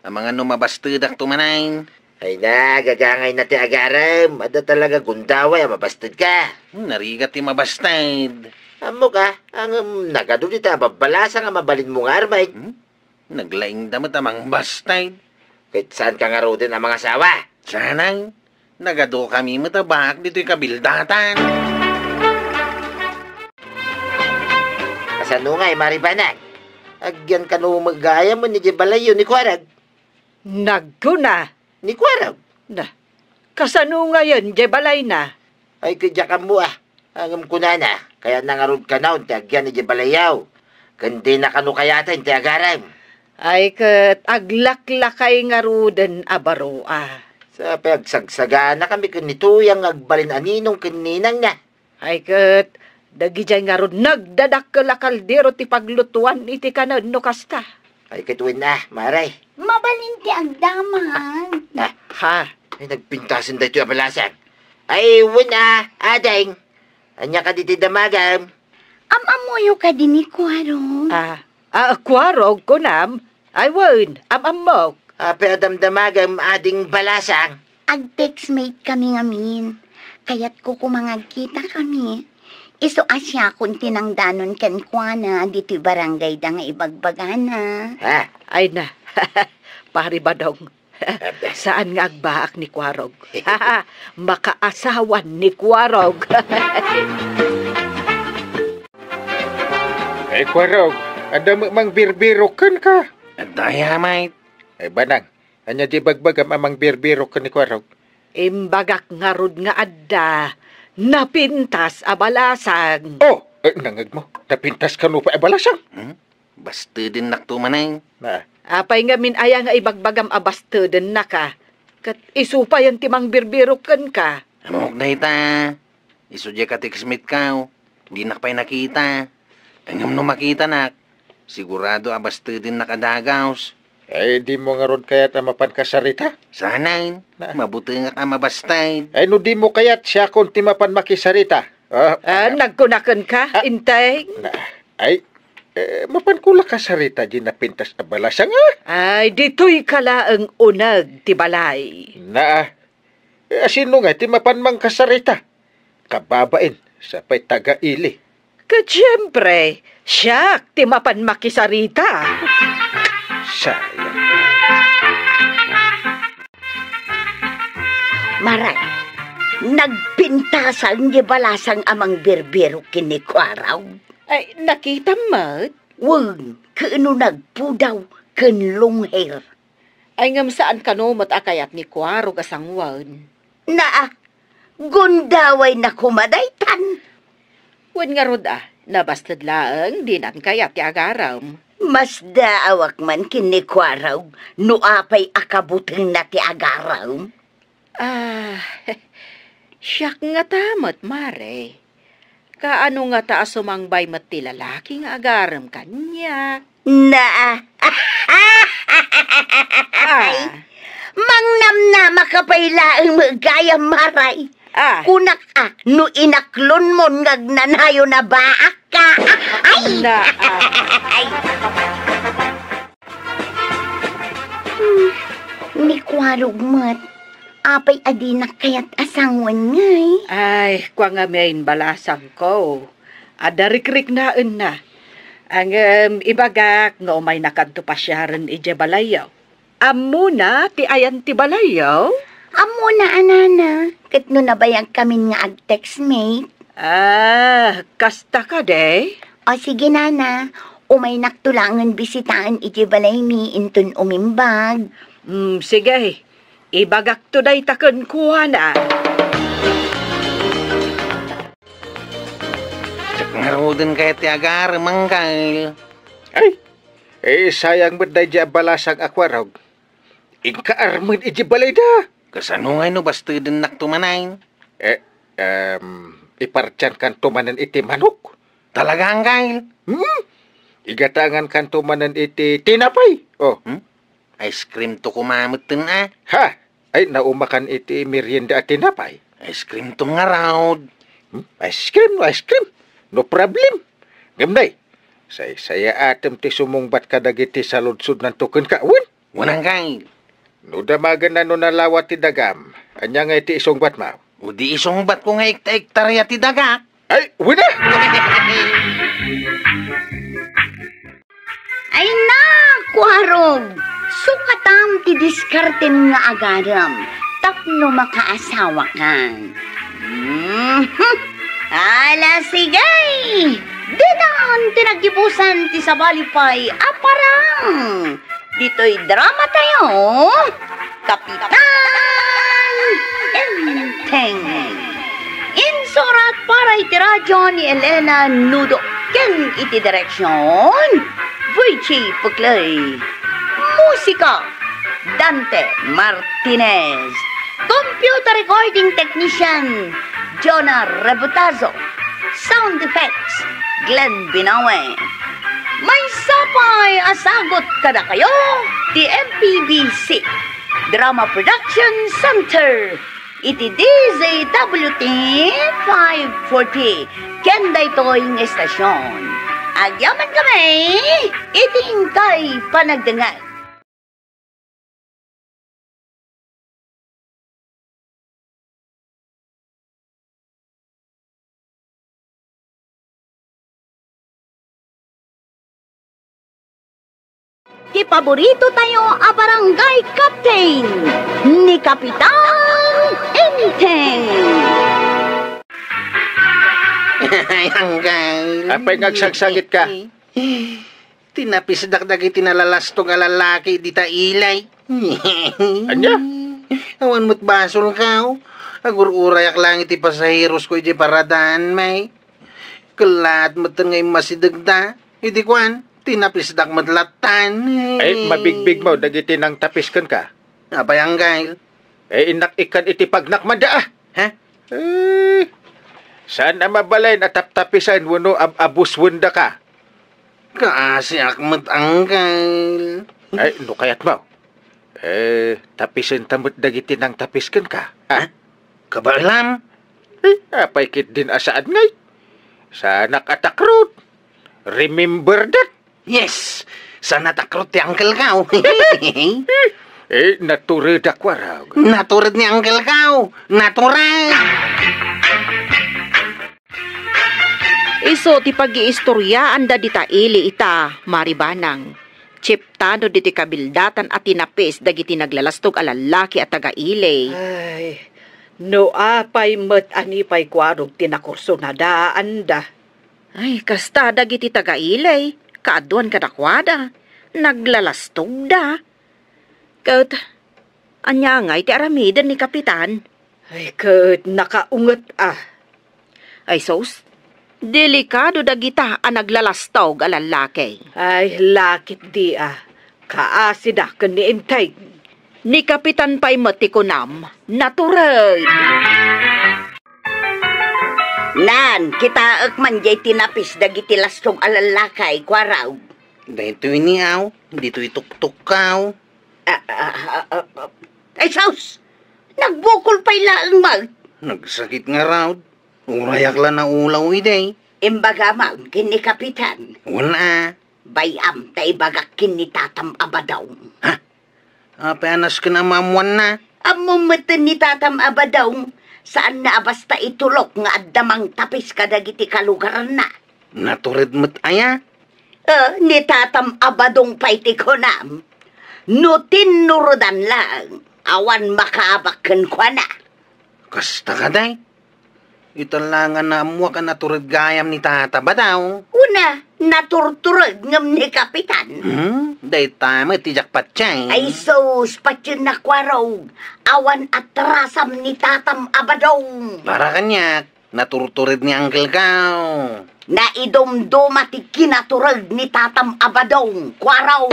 Amangan no mabastedakto manen. Ay na, gagangay na ti agarem. Adda talaga gundaway a mabasted ka. Hmm, narigat ti mabasted. Ammo ka, ngem nagadu dita a babbalasang a mabalinmo nga armen. Hmm? Naglaingda met a mangbasted. Ket saan ka ngaruden a mangasawa? Saanay, nagadukami met a baak ditoy kabildatan. Kasano ngay, Mari Banag? Agian kano met gayam idiay balayyo ni Kuarog? Nagkuna. Ni Kuarog? Na, kasano ngayen idiay balayna? Ay, ket diak ammo a. Ngem kunana, kayatna ngarud kanayon ti agian idiay balayyo. Ken dina kano kayaten ti agarem. Ay, ket aglaklakay ngaruden a baro a. Sa pay agsagsaganakami ken ni Tuyang nga agbalin a ninong ken ninangna. Ay, ket dagidiay ngarud nagdadakkel a kaldero ti paglutuan iti kanen no kasta. Ay, ket wen a, Mare. Mabalin ti agdamag. Ah. Ha? Ay, nagpintasen daytoy a balasang. Ay, wen a, ading. Ania kadi ti damagem? Am-ammoyo kadi ni Kuarog? Ah, ah, Kuarog, kunam? Ay, wen, am-ammok. Apay a damdamagem, ading balasang? Ag-textmate kami ngamin. Kayatko koma nga agkitakami. Isu a siakon ti nangdanon kenkuana ditoy barangayda nga ibagbagana. Ha? Ay na, Pari Badong. Saan nga agbaak ni Kuarog? Makaasawan ni Kuarog. Ay, Kuarog, adda met mangbirbirok kenka. Adda aya met. Ay, banang, ania di ibagbagam a mangbirbirok ken ni Kuarog? Imbagak ngarud nga adda napintas a balasang. Oh, eh, nangngegmo, napintas kano pay a balasang? Hmm? Bastedennakto manen. Na. Apay ngamin aya nga ibagbagam a bastedennaka? Ket isu payen ti mangbirbirok kenka. Ammok dayta. Isu diay ka-textmate-ko. Dinak pay nakita. Ngem no makitanak, sigurado a bastedennak a dagus. Ay, dimo ngarud kayat a mapan kasarita? Saan? Na. Mabutengak a mabasted. Ay, no dimo kayat, siakon ti mapan makisarita. Ah, Ah, ah. Nagkuna kenka, Ah. Inteng? Na, ay, eh, mapanko la kasarita diay napintas a balasang, ah? Ay, ditoyka laeng uneg ti balay. Na, eh, asino nga ti mapan mangkasarita? Kababain, sa pay taga-ili. Ket siempre, siak ti mapan makisarita. Sayang. Maray, nagpintasan diay balasang a mangbirbirok ken ni Kuarog. Ay, nakitam met? Wen, ket no nagpudaw ken long hair. Ay, ngem saan kano met a kayat ni Kuarog a sanguen? Naa, gundawayna koma daytan. Wen ngarud a, nabasted laeng dinan kayat ti agarem. Masdaawak man ken ni Kuarog no apay a kabutengna ti agarem. Ah, siak ngata met, Mare. Kaano ngata a sumangbay met ti lalaki nga agarem kaniak? Na. Ah. Ay, mangnamnamaka pay laeng met gayam, Maray. Ah. Kunak a, no inaklonmon nga agnanayon a baakka. Ay. Na, ah. Ay. Hmm, ni Kuarog met. Apay a dinak kayat a sanguen ngay? Ay, kua ngamin, balasangko. Adda rikriknaenna. Ngem ibagak nga umaynakadto pasiaren idiay balayyo. Ammona ti ayan ti balayyo? Ammona a, nana, ket no nabayagkamin nga ag-textmate. Ah, kasta kadi? O sige, nana, umaynakto laengen bisitaen idiay balaymi inton umimbag. Mm, sige. Ibagakto dayta kenkuana. Diak ngaruden kayat ti agarem, Angkel. Ay, eh, sayang met daydiay a balasang a Kuarog. Inka armen idiay balayda. Kasano ngay no bastedennakto manen? Eh, em, ipartiankanto manen iti manok. Talaga, Angkel? Hmm? Igatangankanto manen iti tinapay. Oh. Hmm? Ice cream to koma metten a. Ha? Ay, naumakan iti merienda a tinapay. Ice cream to ngarud. Hmm? Ice cream, no ice cream. No problem. Ngem nay, saysayaatem ti sumungbat kadagiti saludsodnanto kenka, wen? Wen, Angkel. No damagenna no nalawa ti dagam, ania ngay ti isungbatmo? O di isungbatko nga ekta-ektarya ti dagak. Ay, wen a! Ay, naku, Arog! Sukatam ti diskartem nga agarem tapno makaasawakan. Mhm. Ala, sige! Ditan ti naggibusan ti sabali pay a parang. Ditoy drama tayo, Kapitan Enteng. Insurat para iti radyo ni Elena Nudo ken iti direksyon, Virgie Puclay. Musika, Dante Martinez. Computer recording technician, Jonah Rebutazo. Sound effects, Glenn Binawe. Maysa pay a sagut kadakayo ti M P B C Drama Production Center iti D Z W T five forty ken daytoy nga estasion. Agyamankami iti inkay panagdengngeg. Ti paborito tayo a barangay captain, ni Kapitan Enteng. Ay, Angkel. Apay nga agsagsagit ka? Tinapisdak dagiti nalalastog a lalaki dita ilay. Ania? Awan met basolkaw. Agur-urayak laeng iti pasaherosko idiay paradaanmi. Kellaat metten nga immasidegda. Idi kuan, tinapisdak met lattan. Ay, mabigbigmo dagiti nangtapis kenka. Apay, Angkel? Eh, innak ikkan iti pagnakmanda, ah. Ha? Eh, saan a mabalin a taptapisen wenno ab-, abuswendaka? Kaasiak met, Angkel. Ay, no kayatmo. Eh, tapisenta met dagiti nangtapis kenka. Ah. Ha? Kabaelam? Eh, apay ketdin a saan ngay? Saanak a takrot. Remember that. Yes, saan a takrot ti angkelkaw. Eh, natured a kuarog. Natured ni angkelkaw. Natured. Isu ti pagiistoriaanda dita ili ita, Mari Banang. Chiptano ditoy kabildatan a tinapis dagiti naglalastog a lallaki a taga-ili. Ay, no apay met a ni pay kuarog ti nakursunadaanda. Ay, kasta dagiti taga-ili, kaaduan kadakuada, naglalastogda. Ket, ania ngay ti aramiden ni Kapitan? Ay, ket nakaunget a. Ay sus, delikado dagita a naglalastog a lallaki. Ay, lakit di a. Kaasida ken ni Enteng. Ni Kapitan pay met ti kunam, natured. Nan, kitaek man jay tinapis dagiti lastog a lallaki, kuarog. Daytoy ni aw, ditoy tuktukkaw. Ah, ah, ah, ah, ah. Ay, sus! Nagbukol pay laeng met. Nagsakit ngarud. Urayak la naulaw idi. Imbaga man ken ni Kapitan. Wen a. Bay-am ta ibagak ken ni Tatam a Badong. Ha? Apay a nasken a maammoanna? Ammo metten ni Tatam a Badong. Saanna a basta itulok nga adda mangtapis kadagiti kalugaranna. Natured met aya? Eh, ni Tatam a Badong pay ti kunam. No tinnuredan laeng, awan makaabak kenkuana. Kasta kadi? Ita la nga naammoak a natured gayam ni Tata Badong. Una, naturtured ngem ni Kapitan. Hmm? Dayta met ti diak patien. Ay sus, patienna kuarog. Awan atrasam ni Tatam a Badong. Para kaniak, naturtured ni Uncle Gaw. Naidumduma ti kinatureg ni Tatam a Badong, kuarog.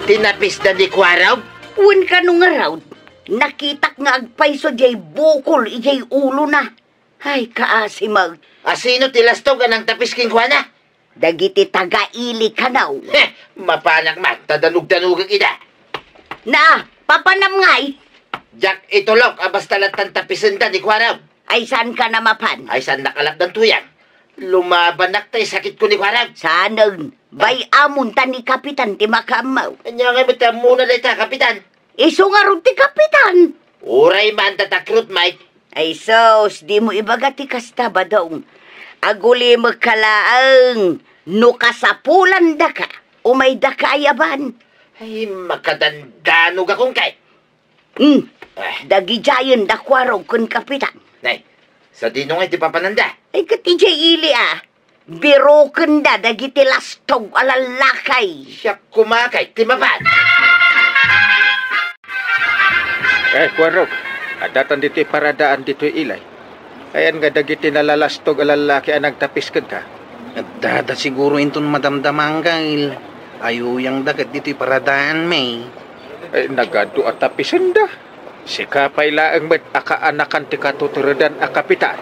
Tinapisda ni kuarog? Wen kano ngarud, nakitak nga agpayso diay bukol idiay ulona. Ay, kaasi met. Asino ti lastog a nangtapis kenkuana? Dagiti taga-ili kano. Heh, mapanak man, ta danugdanugek ida. Na, papanam ngay? Diak itulok a basta lattan tapisenda ni kuarog. Ay, saanka a mapan? Ay, saannak a lapdan tuyang. Lumabannak ta isakitko ni kuarog. Saanen, bay-amon ta ni Kapitan ti makaammo. Ania ngay met ti ammona dayta, Kapitan? Isu ngarud ti Kapitan. Uray man ta takrot, Mike. Ay sus, dimo ibaga ti kasta, Badong. Agulimekka laeng no kasapulandaka, umaydaka a yaban. Ay, makadandanogakon kay. Hmm, ah, dagidiayen da kuarog ken Kapitan. Nay, sadino ngay ti papananda? Ay, ket idiay ili a. Birukenda dagiti lastog a lallaki. Siak koma kay ti mapan. Eh, kuarog, addatan ditoy paradaan ditoy ilay. Ayan nga dagiti nalalastog a lallaki a nagtapis kenka? Addada siguro inton madamdama, Angkel. Ayuyangda ket ditoy paradaanmi. Eh, nagadu a tapisenda. Sika pay laeng met a kaanakan ti katuturedan a kapitan.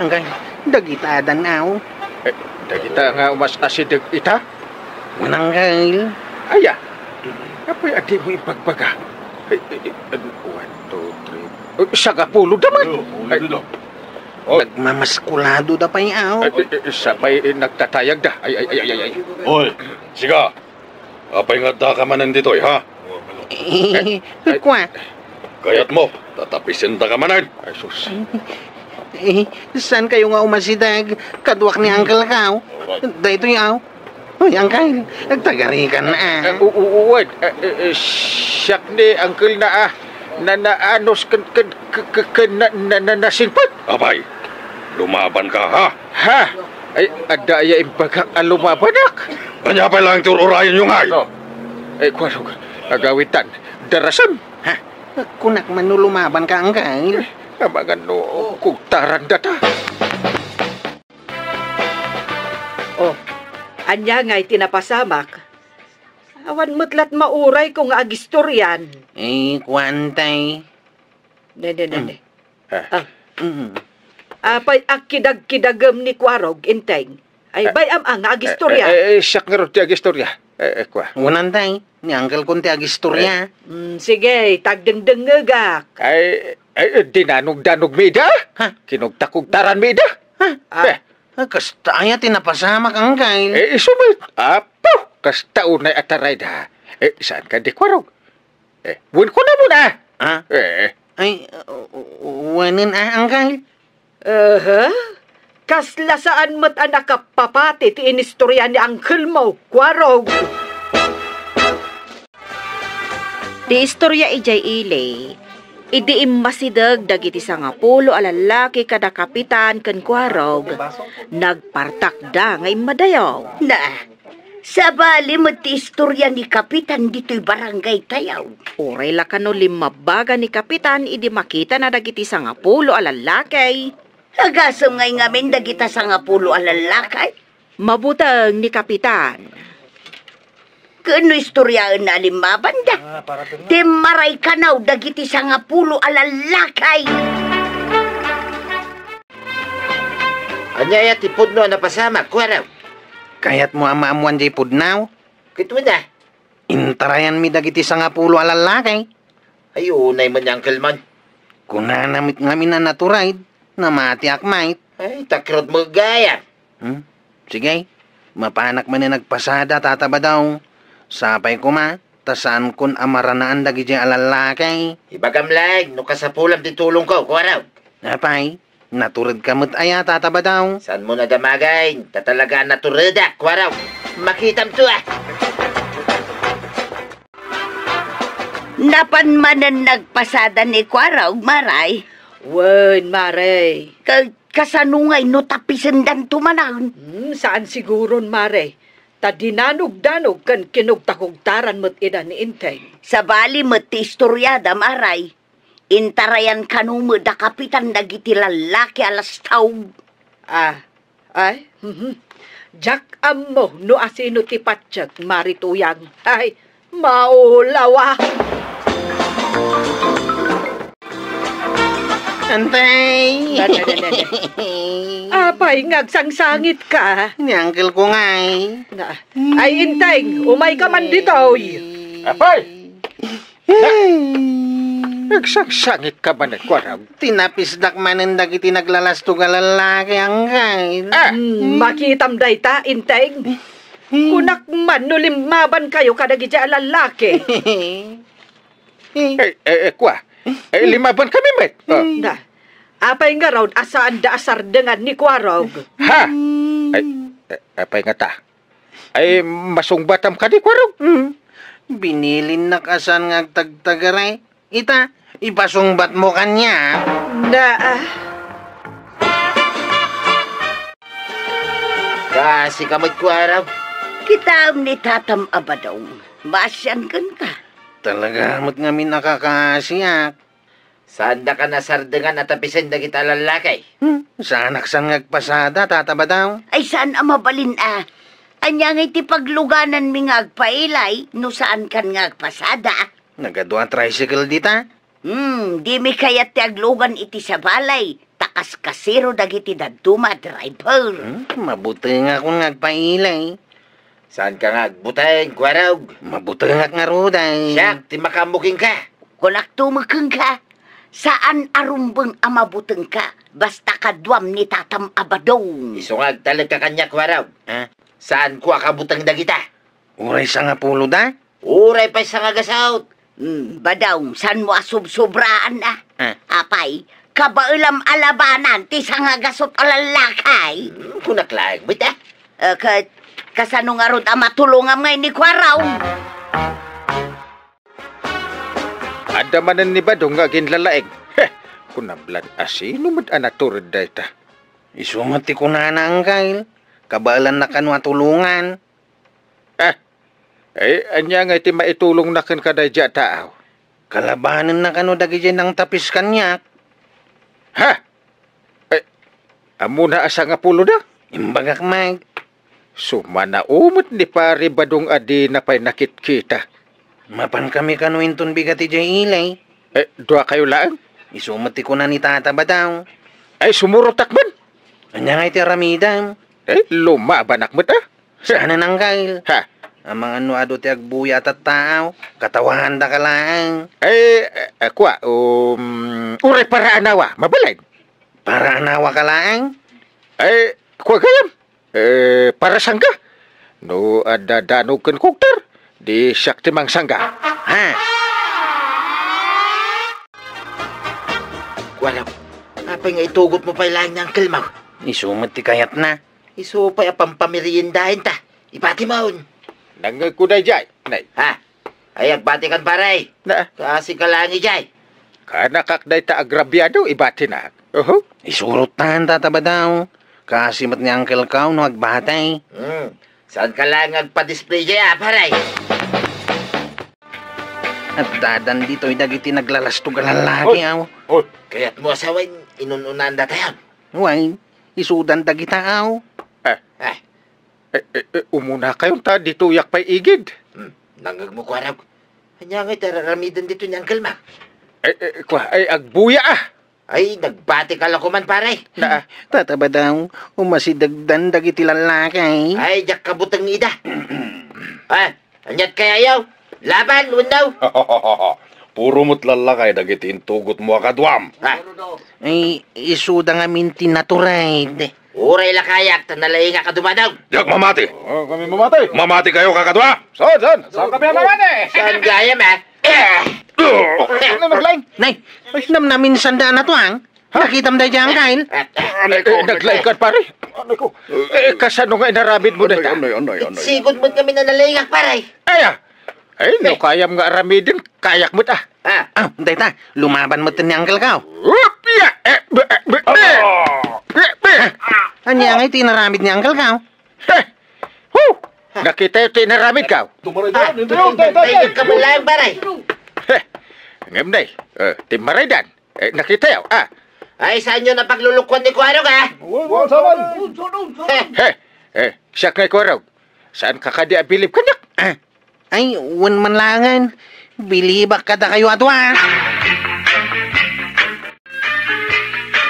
Angkay, dagita adan aw? Eh, dagita nga umas-asideg ita? Mananggal. Aya, apay a dimo ibagbaga? Eh, eh, eh, ano, one, two, three. Eh, sagapulo da man. Ay, oh, nagmamaskulado da pay aw. Eh, eh, eh, sapay, eh, nagtatayag da. Ay, ay, ay, ay, ay, ay. Oy, sika. Apay nga addaka manen ditoy, ha? Eh, kua. Kayatmo, tatapisendaka manen. Ay, sus. Eh, saan kayo nga umasideg? Kaduak ni Uncle Kao. Daytoy, aw. Uy, Uncle, agtagarikan, ah. Eh, u-, u-, uwad. Eh, eh, eh, siak ni Uncle na, ah, na, naanos ken, ken, ken, ken, ken, na, na, na, nasingpet. Apay, Lumabanka, ha? Ha? Ay, adda aya imbagak a lumabanak? Ania pay laeng ti ur-urayenyo, ngay? Oh. Ay, kuarog, agawitan. Darasem. Ha? Kunak man no lumabanka, angkel. Amangan no kugtaran data. Oh, ania ngay ti napasamak? Awan met lat maurayko nga agistorian. Eh, kuan tay. Ne, ne, ne, ne. Ah. Ah. Mm. Apay a kidagkidagem ni Kuarog, Inteng? Ay, ah, bay-am a nga agistorya. Eh, eh, eh, siak ngarud ti agistorya. Eh, eh, kua. Unan tay, ni uncle kon ti agistorya. Eh. Mm, sige, tagdengdengngegak. Ay, ay, eh, dinanogdanogmi ida? Ha? Kinugtakugtaranmi ida? Ha? Ah. Eh. Ah, kasta aya ti napasamak, angkel? Eh, isu met. Apo, kasta unay a tarayda. Eh, saan ka di Kuarog? Eh, wen kunamon a? Ah? Eh. Ay, uh, uh, wenen a, angkel? Aha. Kasla saan met a nakapapati ti inistorya ni angkelmo, Kuarog. Ti istoria idiay ili, idi immasideg dagiti sangapulo a lallaki kada kapitan ken Kuarog, nagpartakda nga immadayo. Na, sabali met ti istoria ni Kapitan ditoy barangay tayo. Uray la kano limmabbaga ni Kapitan idi makitana dagiti sangapulo a lallaki. Agasem ngay ngamin dagita sangapulo a lallaki? Mabuteng ni Kapitan. Ken no istoriaenna a limmabanda, ah, para ken ti maray kanaw dagiti sangapulo a lallaki. Ania aya ti pudno a napasamak, Kuarog? Kayatmo a maammuan diay pudno? Ket wen a. Intarayanmi dagiti sangapulo a lallaki. Ay, unay man ni Uncle Man. Kunana met ngamin a natured, namatiak met. Ay, takrot met gayam. Hmm? Sige, mapanak manen agpasada, Tata Badong. Sapay koma, ta saankon a maranaan dagidiay a lallaki. Ibagam laeng no kasapulam ti tulongko, Kuarog. Apay, naturedka met aya, Tata Badong? Saanmo nadamagin, ta talaga a naturedak, Kuarog. Makitamto, a. Napan manen nagpasada ni Kuarog, Maray? Wen, Maray. Ka-, kasano ngay no tapisendanto manen? Hmm, saan siguron, Maray. Ta dinanogdanog ken kinugtakugtaran met ida ni Inteng. Sabali met ti istoriada, Maray. Intarayan kano met da Kapitan dagiti lallaki a lastaw. Ah, ay, mhm. Diak ammo no asino ti patiek, Mari Tuyang. Ay, maulawa. Antay! Dada, dada, dada. Apay nga agsangsangitka? Ni uncle ko ngay. Na, ay, Inteng, umayka man ditoy. Apay! Nagsangsangitka manen, Kuarog? Tinapisdak manen dagiti naglalastog a lallaki, anggaw. Ah! Hmm, makitam dayta, Inteng. Kunak man no limmabankayo kadagiti a lallaki. Eh, eh, eh, kua. Eh, limmabankami met. Oh. Na, apay ngarud a saanda a sardengan ni Kuarog? Ha? Ay, eh, apay ngata? Ay, masungbatam kadi, Kuarog? Hmm. Binilinnak a saan nga agtagtagari. Ita, ipasungbatmo kaniak. Na, ah. Kaasika met, Kuarog. Kitaem ni Tatam a Badong. Maasian kenka. Talaga met ngamin a kakaasiak. Saandaka a sardengan a tapisen dagita a lallaki? Hmm, saanak saan nga agpasada, Tata Badong. Ay, saan a mabalin a. Ania ngay ti paglugananmi nga agpailay no saankan nga agpasada? Nagadu a tricycle dita? Hmm, dimi kayat ti aglugan iti sabali, ta kaskasero dagiti dadduma a driver. Hmm, mabutengakon nga agpailay. Saanka nga agbuteng, Kuarog? Mabutengak ngarud ay. Siak ti makaammo kenka. Kunakto met kenka, saan a rumbeng a mabutengka, basta kaduam ni Tatam a Badong. Isu nga agtalekka kaniak, Kuarog. Ha? Saanko a kabuteng dagita? Uray sangapulo da? Uray pay sangagasut. Hmm, Badong, saanmo a subsubraan a? Ah. Apay, kabaelam a labanan ti sangagasut a lallaki? Hmm, kunak laeng met a. Eh, ka-, kasano ngarud a matulongam ngay ni Kuarog? Adda manen ni Badong nga aginlalaing. Heh, kunam lan a sino met a natured dayta. Isu met ti kunana, Angkel. Kabaelanna kano a tulongan. Ah, eh, ania ngay ti maitulongna kenka daydiay a taaw? Kalabanenna kano dagidiay nangtapis kaniak. Ha? Eh, ammona a sangapulo da? Imbagak met. Sumanao met ni Pari Badong a dina pay nakitkita. Mapankami kano inton bigat idiay ili. Eh, duakayo laeng? Isu met ti kuna ni Tata Badong. Ay, sumurotak man. Ania ngay ti aramidem? Eh, lumabanak met, ah. Saan, Angkel? Ha? Amangan no adu ti agbuya a tattaaw, katawandaka laeng. Eh, eh, kua, um, uray para anawa, mabalin. Para anawa ka laeng? Eh, kua gayam. Eh, para sangga? No adda danog ken kugter, di siak ti mangsangga. Ha? Kuarog, apay nga itugotmo pay laeng ni Angkelmo? Isu met ti kayatna. Isu pay a pampameriendaenta. Ibatimon. Nangngegko daydiay, nay. Ha? Ay, agbatikan, pare. Na? Kaasika laeng idiay. Kaanakak dayta agrabiado, ibatina. Oho. Isurottan, Tata Badong. Kaasi met ni Angkelko no agbati. Hmm. Saanka laeng agpadisplay diay, ah, pare? Addadan ditoy dagiti naglalastog a lalaki, Oy! aw. Oy! Kayatmo a sawen, inun-unandatayon? Wen, isudan dagita, aw. Ah. Ah. Eh, eh, eh, umunakayon ta ditoyak pay igid. Hmm, nangngegmo, kuarog. Ania ngay ti ar-aramiden ditoy ni Angkelmo? Eh, eh, kua, ay, agbuya, ah. Ay, nagbatika la koman, pare. Na, ah. Tata Badong, umasidegdan dagiti lallaki. Ay, diak kabuteng ida. Ah, aniat kayayo? Laban, wenno? Puro met lallaki dagiti intugotmo a kaduam. Ah. Ay, isuda ngamin ti natured. Uray la kayak, ta nalaingak a dumadog. Diak mamati. Oh, kami mamati. Mamati kayo, kakadua. Saan, saan? Saan kami mamati? Saan gayam, eh? Eh! Ano naglaing? Nay, ay, namnamin sanda na to, ang? Ha? Nakitam da dyan, Kyle? Eh, eh, naglaing ka, pare? Ano ko? Eh, kasano nga inaramid mo na ita? Anay, anay, anay, anay. Sigod mo kami na nalaingak, pare. Ay, ah. Ay, no, kayam nga aramidin, kayak mo ta. Ah. Ah, dayta, lumaban met ni Uncle Kao. Whoop! Ya! Eh, be, eh, be, be. Ah! Be, be. Ania ngay ti inaramid ni Uncle Kao? Heh! Hu! Nakita ti inaramid, Kao? Tumaray ka, Ah, hindi yun, tay, tay, tay, tay. Kabalaan, pare. Heh! Ngem, day. Eh, ti maraydan. Eh, nakita yaw, ah. Ay, saan yo napaglulukuan ni Kuarog, ah? Wala, wala, saman. Heh! Eh, eh, siak ngay Kuarog. Saan ka kadi abilib kaniak? Ah. Ay, wen man laengen. Bilibak kadakayo a dua.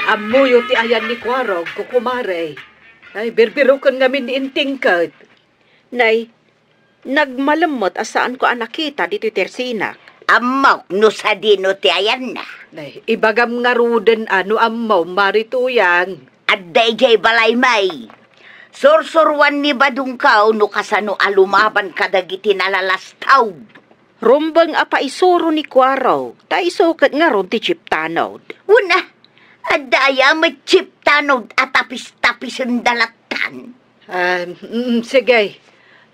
Ammoyo ti ayan ni Kuarog, kukumare. Ay, birbiroken ngamin ni Inting ket. Nay, nagmalem met a saanko a nakita ditoy tersinak. Ammok no sadino ti ayanna. Nay, ibagam ngaruden a no ammom, Mari Tuyang. Adda idiay balay, May. Sursuroan ni Badong Kao no kasano a lumaban kadagiti nalalastaw. Rumbeng a paisuro ni Kuarog, ta isu ket ngarud ti chief tanod. Wen a, adda aya met chief tanod a tapis-tapisen da lattan? Ah, mm, sige.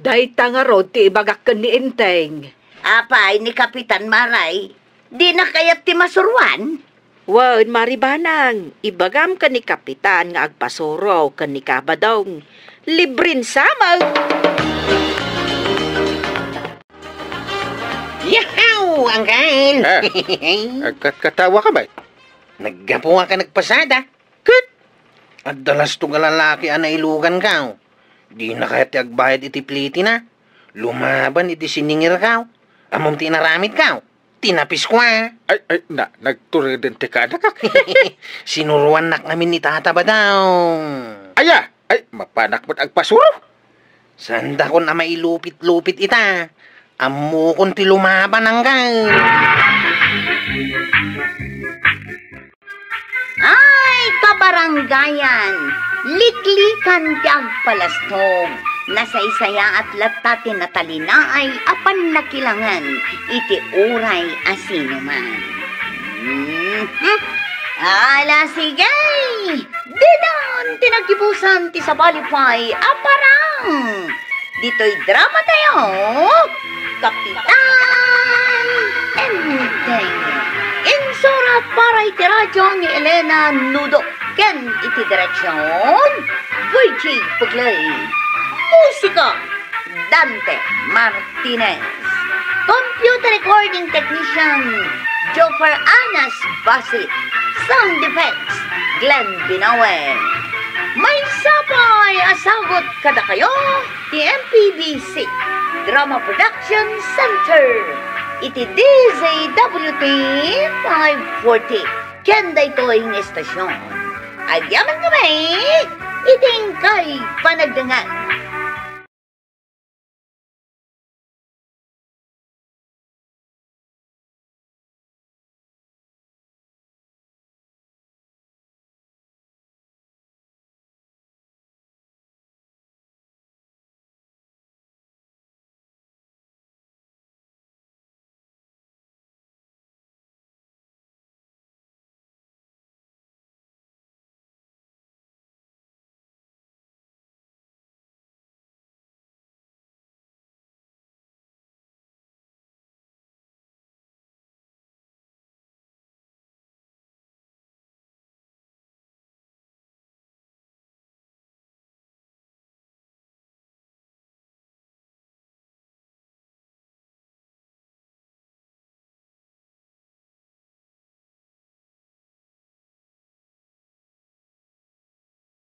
Dayta ngarud ti ibagak ken ni Enteng. Apay ni Kapitan Maray? Dina kayat ti masuroan? Wen, Mari Banang, ibagam ken ni Kapitan nga agpasuro ken ni Kabadong. Libren samek! Yahaw, Uncle! Ah, agkatkatawa ka, bay? Naggapu a ka nagpasada. Ket? Adda lasto nga lalaki a nailugan, Kao. Dina kayat ti agbayad iti plitina. Lumaban iti siningir, Kao. Ammom ti inaramid, Kao? Tinapis kua. Ay, ay, na, nagtureden ti kaanakak. Sinuroannak ngamin ni Tata Badong. Aya, ay, mapanak met agpasuro. Saandakon a mailupit-lupit ita. Ammokon ti lumaban, Uncle. Ay, kabarangayan, liklikan ti agpalastog. Nasaysayaat latta ti natalinaay a pannakilangen iti uray a sinuman. Mhm. Ala, sige! Didan ti naggibusan ti sabali pay a parang! Ditoy drama tayo, Kapitan Enteng. Insurat para iti radyo ni Elena Nudo. Ken iti direksion, Virgie Puglay. Musika, Dante Martinez. Computer recording technician, Joffer Anas Basit. Sound effects, Glenn Binawe. Maysa pay a sagut kadakayo ti M P B C Drama Production Center iti D Z W T five forty. Ken daytoy nga istasyon, agyaman kami iti inkay panagdengngeg.